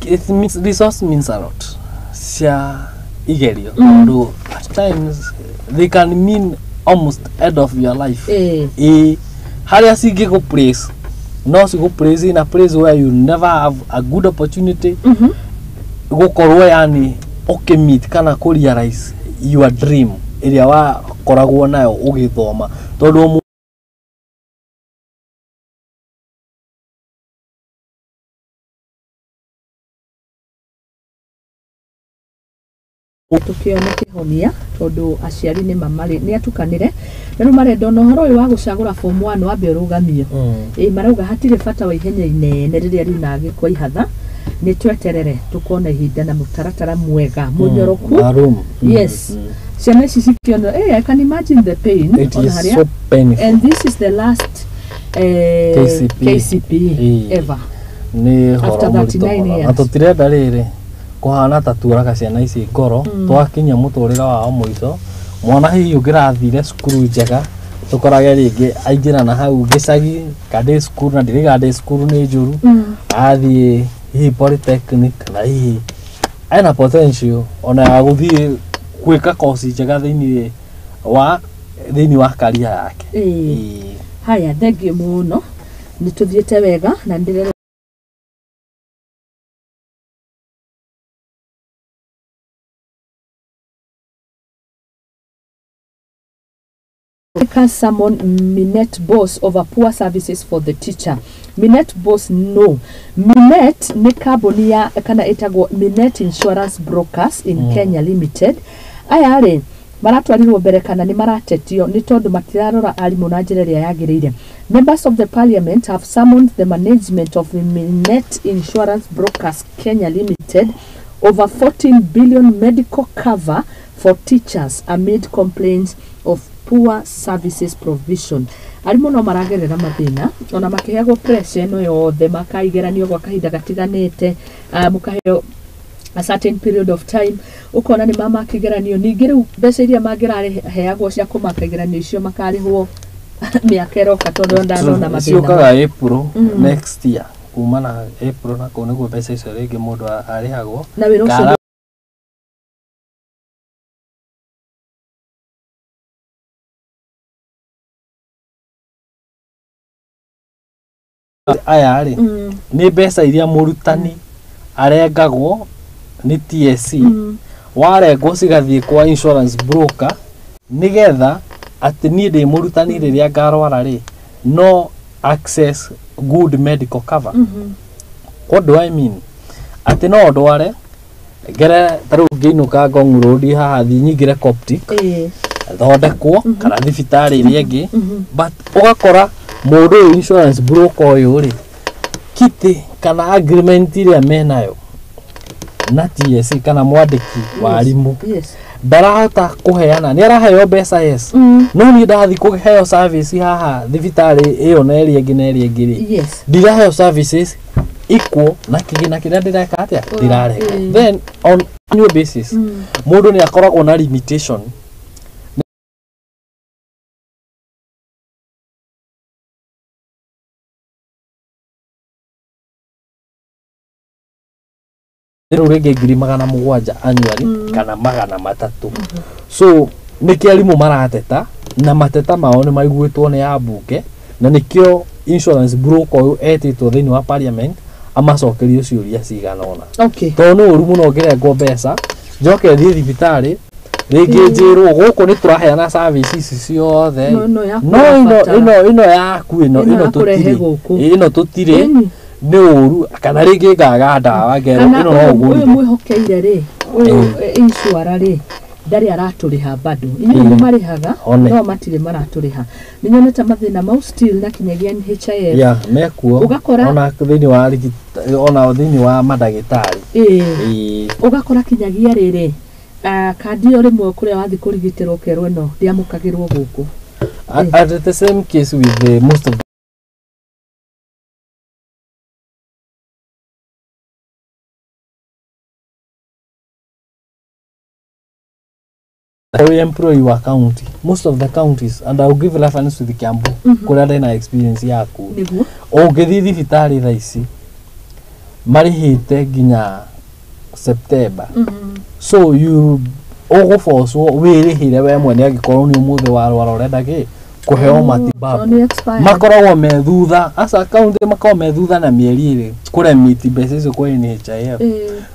it means, resource means a lot cia igerio, tondũ at times they can mean almost end of your life. Ĩĩ, harĩa cingĩgũ place, no cigũ place in a place where you never have a good opportunity gũkorwo yani ũkĩmeet kana kũ realize your dream ĩrĩa wakoragwo nayo ũgĩthoma, tondũ o Tũkĩone kĩhonia, tondũ aciari nĩ mamarĩ nĩ atukanĩre na rĩu marenda ona ũhoro ũyũ wa gũcagũra form 1 wambe ũrũgamio. Ĩ, marauga hatirĩ bata wa ihenya inene rĩrĩa riuna gĩkwa ihatha, nĩ tweterere tũkona ihinda na mũtaratara mwega mũnyoroku. Maroom. Yes, ciana ici cikĩona, I can imagine the pain. It ona is harĩa so painful. And this is the last KCPE. KCPE ever. Nĩ After horo mũritũ 39 mũno na years. Tũtirenda rĩrĩ kũhana ta tuoraga ciana ici ngoro twakinya mũtũrĩre wao mũico. Mwana hihi ũngĩrathire cukuru njega, tũkorage rĩngĩ aingĩra na hau gĩcagi kandĩ cukuru, na ndĩrĩga ndĩ cukuru nĩ njũru, athiĩ hihi polytechnic na hihi ena potential ona ya gũthiĩ gwĩka koci njega thĩinĩ wa karia yake. Ĩĩ. Haya, thengiũ mũno, nĩ tũthiĩte wega na nĩ ndĩrerwo. Workers summon Minet boss over poor services for the teacher. Minet boss no. Minet nĩ kambuni ya kana ĩtagwo Minet Insurance Brokers in Kenya Limited. Aya rĩ maratwarirwo mbere kana nĩ maratetio nĩ tondũ matirarora arimũ na njĩra ĩrĩa yagĩrĩire. Members of the parliament have summoned the management of Minet Insurance Brokers Kenya Limited over 14 billion medical cover for teachers amid complaints of poor services provision. Arimũ no maragerera mathĩna ona makĩheagwo pressure ĩno yothe, makaigeranio gwa kahinda gatiganĩte, mũkaheo a certain period of time, ukona nĩ mamaka igeranio, ningĩ rĩu mbeca iria mangĩraheagwo cia kũmaka igeranio icio makarĩhwo mĩaka ĩroka, tondũ ndanona mathĩna Ciũkaga April next year, kuma na April na kũu nĩguo mbeca icio rĩngĩ mũndũ arĩhagwo. Na wĩra ũcio Aya rĩ nĩ mbeca iria mũrutani arengagwo nĩ TSC, warengwo cigathiĩ kwa insurance broker, nĩgetha atĩ niĩ ndĩ mũrutani rĩrĩa ngarwara rĩ no access good medical cover. What do I mean? Atĩ no ndware ngere ta rĩu ngĩinũka Ngong Road haha thiĩ nyingĩre Coptic thondekwo kana thibitarĩ ĩrĩa ĩngĩ, but ũgakora mũndũ ũyũ insurance broker ũyũ rĩ kiti kana agreement ĩrĩa menayo na TSC kana mwandĩki wa arimũ ndarahota kũheana, nĩ araheo mbeca, yes, no niĩ ndathiĩ kũheo service haha thibitarĩ ĩyo na ĩrĩa ĩngĩ na ĩrĩa ĩngĩ rĩ, ndiraheo services equal na kĩgĩna kĩrĩa ndĩreka atĩa ndĩrareka. Then on annual basis mũndũ nĩ akoragwo na limitation. Rĩu rĩngĩ 700,000 annually kana 300. So nĩkĩo arimũ marateta, na mateta mao nĩ maiguĩtwo nĩ ambunge, na nĩkĩo insurance broker ũyũ etĩtwo thĩinĩ wa parliament amacokerie ciũria cigana ũna, tondũ nĩ ũru mũno ngĩrengwo mbeca njoke thiĩ thibitarĩ rĩngĩ njĩrwo gũkũ nĩ tũraheana service ici ciothe, No, ĩno yaku no ĩno ũrabatara. Ĩno yaku ĩno Ĩno ĩno ya kũrehe tũtirĩ gũkũ. Ĩno tũtirĩ. Nĩ ũru, kana rĩngĩ ngaga ndawa ngerwo Kana ĩno no ũyũ ũgũrire. Mwĩhokeire rĩ, ũyũ insurer rĩ ndarĩ aratũrĩha bado, inyuĩ nĩ marĩhaga? One. No matirĩ maratũrĩha, nĩ nyonete mathĩna mau still na kinyagia NHIF. Ya mekuo. Ona thĩinĩ wa ona thĩinĩ wa mandagĩtarĩ. Ũgakora kinyagia rĩrĩ, kandi ĩyo rĩmwe kũrĩa wathiĩ kũrigitĩrwo ũkerwo ĩno ndĩamũkagĩrwo gũkũ. At the same case with the most of the employee wa county, most of the counties, and I'll give reference to the Kiambu kũrĩa ndĩna experience yaku, ũngĩthiĩ thibitarĩ thaa ici marĩhĩte nginya September, so you ũgũbocwo wĩrĩhĩre we mwene angĩkorwo nĩ ũmũthĩ warwara ũrenda kĩ kũheo matibabu. Tondũ nĩ expired. Makoragwo me thutha, aca kaunti makoragwo me thutha na mĩeri 2 kũremiti mbeca icio kwĩ NHIF.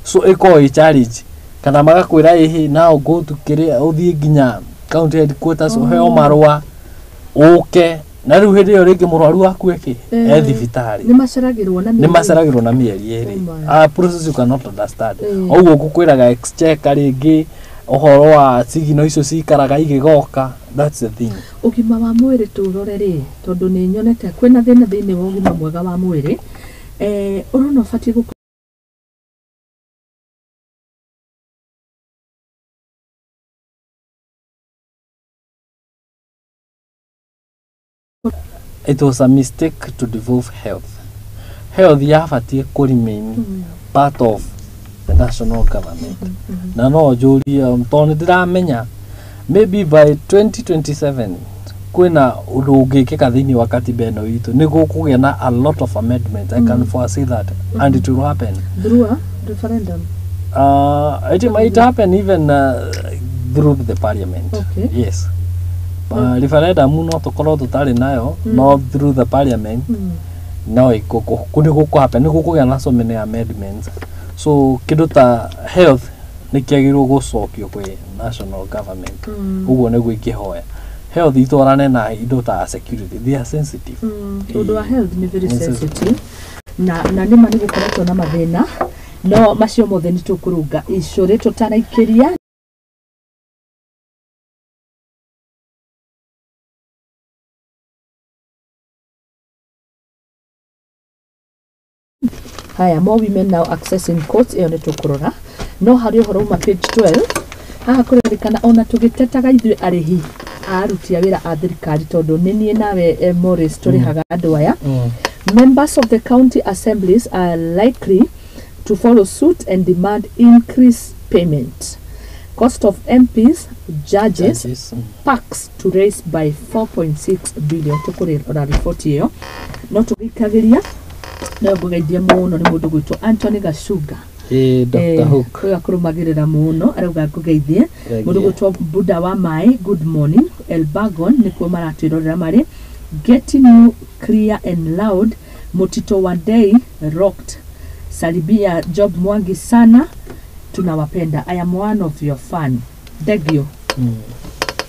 So ĩkoragwo ĩ challenge, kana magakwĩra ĩhĩ now go to kĩrĩa ũthiĩ nginya county headquarters ũheo marũa ũke, na rĩu hĩndĩ ĩyo rĩngĩ mũrwaru waku eke e thibitarĩ. Nĩ maceragĩrwo na Nĩ mĩeri. maceragĩrwo na mĩeri 2. Oh my. A process you cannot understand. Ũguo ngũkwĩraga exchequer rĩngĩ ũhoro wa cigino icio cikaraga igĩgoka, that's the thing. Ũgima wa mwĩrĩ tũrore rĩ, tondũ nĩ nyonete kwĩna thĩna thĩinĩ wa ũgima mwega wa mwĩrĩ, ũrona ũbatiĩ gũkorwo It was a mistake to devolve health. Health yabatiĩ kũ remain part of the national government, na no njũrie tondũ nĩ ndĩramenya maybe by 2027 kwĩna ũndũ ũngĩkĩka thĩinĩ wa katiba ĩno itũ, nĩ gũkũgĩa na a lot of amendments. I can foresee that and it will happen. Through a referendum? It might happen even through the parliament. Yes, referendum no tũkorwo tũtarĩ nayo, no through the parliament no nĩ gũkũ happen, nĩ gũkũgĩa na so many amendments. So kĩndũ ta health nĩ kĩagĩrĩirwo gũcokio kwĩ national government. Ũguo nĩguo ingĩhoya. Health itwarane na indo ta security, they are sensitive. Ũndũ wa health nĩ very sensitive na nĩma nĩ gũkoretwo na mathĩna no macio mothe nĩ tũkũrũnga icũrĩ tũtaraikĩria. Haya, more women now accessing courts, ĩyo nĩ tũkũrora no harĩ ũhoro uma page 12 haha kũrerĩkana ona tũgĩtetaga ithuĩ arĩhi a aruti a wĩra a thirikari tondũ nĩ niĩ nawe Morris tũrĩhaga andũ aya. Members of the county assemblies are likely to follow suit and demand increased payment. Cost of MPs, judges, parks to raise by 4.6 billion. Tũkũrora riboti ĩyo no tũgĩikagĩria no ngũgeithie mũno nĩ mũndũ gwĩtwo Anthony Gacunga. Dr. Hook ũyũ akũrũmagĩrĩra mũno arauga ngũgeithie. Mũndũ gwĩtwo Buddha wa Mai, good morning. Elbagon nĩkuo maratwĩrorera marĩ. Getting you clear and loud. Mutito wa Day rocked. Salibia Job Mwangi sana, tunawapenda. I am one of your fan. Thank you.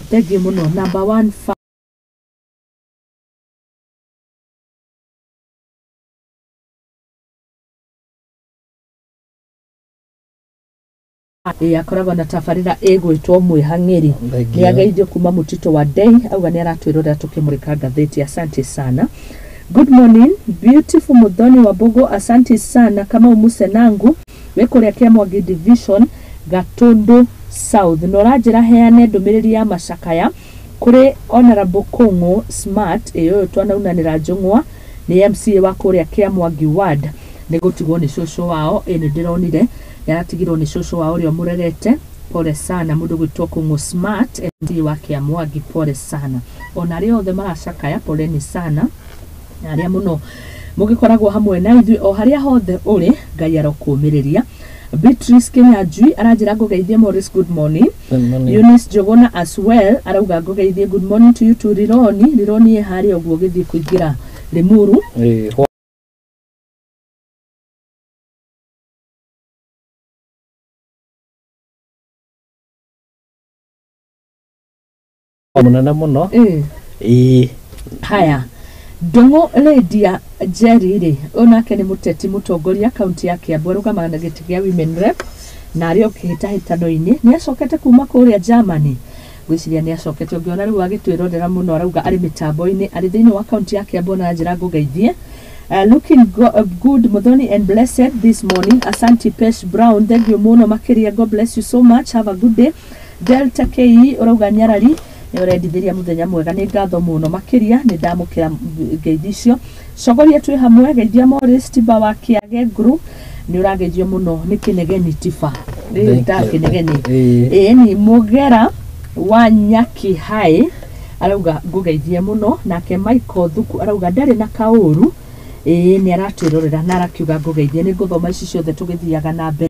Thank you muno. Number one fan. Akoragwo na tabarĩra ĩgwĩtwo Mwĩhang'ĩri. Nĩ ageithio kuma Mutito wa Day auga nĩ aratwĩrorera tũkĩmũrĩka ngathĩti. Asante sana. Good morning beautiful Muthoni wa Mbogo, asante sana. Kama umusenangu wĩ kũrĩa Kĩamwangi division Gatundu South na ũranjĩra heane ndũmĩrĩri ya macakaya kũrĩ Honorable Kũng'ũ Smart ĩ ũyũ twanaunanĩra njũng'wa nĩ MCA wa kũrĩa Kĩamwangi ward nĩ gũtigwo nĩ cũcũ wao. Ĩ nĩ ndĩronire nĩaratigirwo nĩ cũcũ wao ũrĩa ũmũrerete. Pole sana mũndũ gwĩtwo Kũng'ũ Smart MCA wa Kĩamwangi, pole sana. Ona arĩa othe maracakaya poleni sana, na arĩa mũno mũgĩkoragwo hamwe na ithuĩ o harĩa hothe ũrĩ, Ngai arokũmĩrĩria. Beatrice Kinyanjui aranjĩra ngũgeithie Morris, good morning. Eunice Njuguna as well arauga ngũgeithie, good morning to you too. Rironi Rironi ĩ harĩa ũguo ũgĩthiĩ kũingĩra Limuru. Mũnene mũno. Haya, Ndung'u Lydia Njeri rĩ, ũyũ nake nĩ mũteti mũtongoria kaunti ya Kiambu, arũgamaga na gĩtĩ kĩa Women Rep na arĩ o kĩhĩtahĩtano-inĩ. Nĩ acokete kuma kũrĩa Germany, ngwĩciria nĩ acokete, ũngĩona rĩu agĩtwĩrorera mũno arauga arĩ mĩtambo-inĩ, arĩ thĩinĩ wa kaunti ya Kiambu na njĩra ngũgeithie. Looking good Muthoni and blessed this morning. Asante Pesh Brown, thank you mũno makĩria, God bless you so much, have a good day. Delta KE ũrauga Nyarari nĩ ũrendithĩria mũthenya mwega, nĩ ngatho mũno makĩria, nĩ ndamũkĩra ngeithi icio. Cogoria twĩ hamwe, geithia Morris Tiba wa Kĩage Group, nĩ ũrageithio mũno nĩ Kĩnegeni Tiba. Ta Kĩnegeni. Ĩĩ ni Mũgera wa Nyaki Hai arauga ngũgeithie mũno, nake Michael Thuku arauga ndarĩ na kaũru. Ĩĩ nĩ aratwĩrorera na arakiuga ngũgeithie. Nĩ ngũthoma ici ciothe tũgĩthiaga na mbere.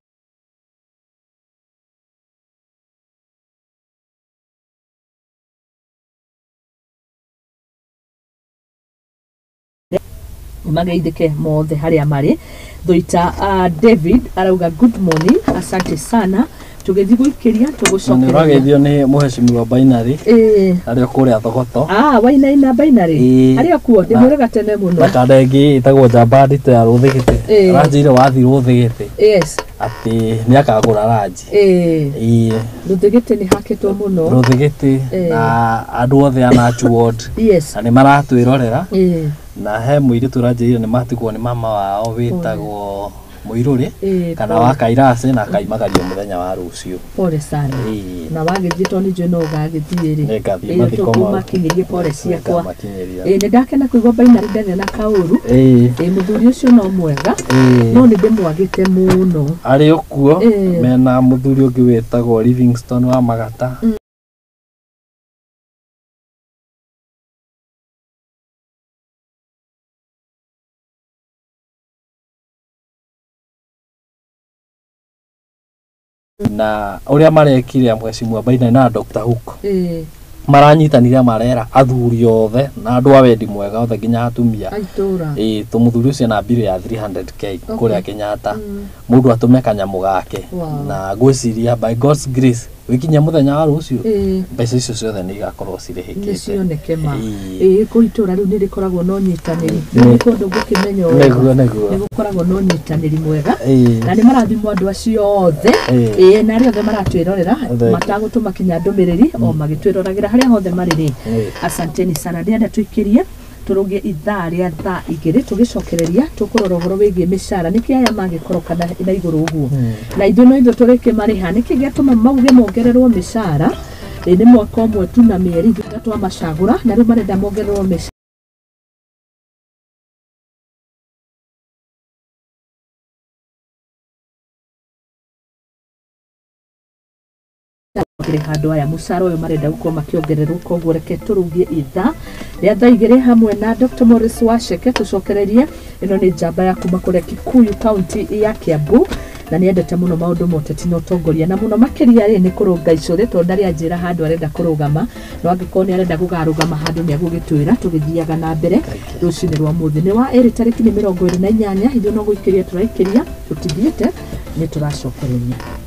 Mageithĩke mothe harĩa marĩ. Thuita David arauga good morning, asante sana. Tũgĩthiĩ gũikĩria tũgũcokereria. Ũrageithio nĩ mũhecimiwa Binary arĩ o kũrĩa Thogoto. Wainaina Binary arĩ o kuo, ndĩmwĩraga tene mũno. Na kanda ĩngĩ ĩtagwo Njamba Nditũ ya Rũthĩgĩtĩ, aranjĩire wathiĩ Rũthĩgĩtĩ atĩ nĩ akagũra ranji. Rũthĩgĩtĩ nĩ hakĩtwo mũno Rũthĩgĩtĩ na andũ othe a Nachu Ward na nĩ maratwĩrorera. Na he mũirĩtu ũranjĩrire nĩ matigwo nĩ mama wao wĩtagwo Mũirũrĩ kana wa Kairacĩ na akaimagario mũthenya wa rũciũ. Pole sana. Na wagĩthiĩ tondũ nĩ njũĩ no ũgagĩthiĩ rĩ, Nĩngathiĩ mathiko mau. Tũkũmakinyĩrie pole ciakwa. Nĩ ndakena kũigua Binary ndarĩ na kaũru. Mũthuri ũcio no mwega no nĩ ndĩmwagĩte mũno. Arĩ o kuo mena mũthuri ũngĩ wĩtagwo Livingstone wa Magata. Na ũrĩa marekire mheshimiwa Binary na Dr. Hook maranyitanire marera athuri othe na andũ a wendi mwega othe nginya atumia. Tũmũthuri ũcio na mbirũ ya 300k kũrĩa Kenyatta, mũndũ atũme kanyamũ gake. Na ngwĩciria by God's grace Wikinyia muthenya wa rucio, mbeca icio ciothe nĩ igakorwo cirĩhĩkĩte. Nĩ cioneke ma. Ĩĩ. Ĩĩ, kũu itũra rĩu nĩ rĩkoragwo na ũnyitanĩri. Rĩu nĩ kũndũ ngũkĩmenya wega. Nĩguo, nĩguo. Nĩ gũkoragwo na ũnyitanĩri mwega. Na nĩ marathimwo andũ acio othe. Ĩĩ, na arĩa othe maratwĩrorera Thank you. matagũtũma kinya ndũmĩrĩri o magĩtwĩroragĩra harĩa hothe marĩ rĩ. Asanteni sana. Ndĩrenda tũikĩrie tũrũgie ithaa rĩa thaa 2, tũgĩcokereria tũkũrora ũhoro wĩgiĩ mĩcara, nĩkĩ aya magĩkoroka na igũrũ ũguo, na ithuĩ no ithuĩ tũrĩkĩmarĩha, nĩkĩ gĩatũma mauge mongererwo mĩcara? Ĩ nĩ mwaka ũmwe tu na mĩeri thutha twamacagũra, na rĩu marenda mongererwo mĩcara kĩrĩ handũ aya mũcara ũyũ marenda gũkorwo makĩongererwo. Koguo reke tũrũgie ithaa rĩa thaa 2 hamwe na Dr. Morris Wacheke tũcokererie. Ĩno nĩ njamba ya kuma kũrĩa Kikuyu, kaunti ya Kiambu, na nĩ endete mũno maũndũ ma ũteti na ũtongoria, na mũno makĩria rĩ nĩ kũrũnga icũrĩ, tondũ ndarĩ anjĩra handũ arenda kũrũgama, no angĩkorwo nĩ arenda gũkarũgama handũ nĩ agũgĩtwĩra tũgĩthiaga na mbere. Rũcinĩ rwa mũthĩ nĩ wa ĩrĩ, tarĩki nĩ 28. Ithuĩ no gũikĩria tũraikĩria, tũtithiĩte, nĩ tũracokereria.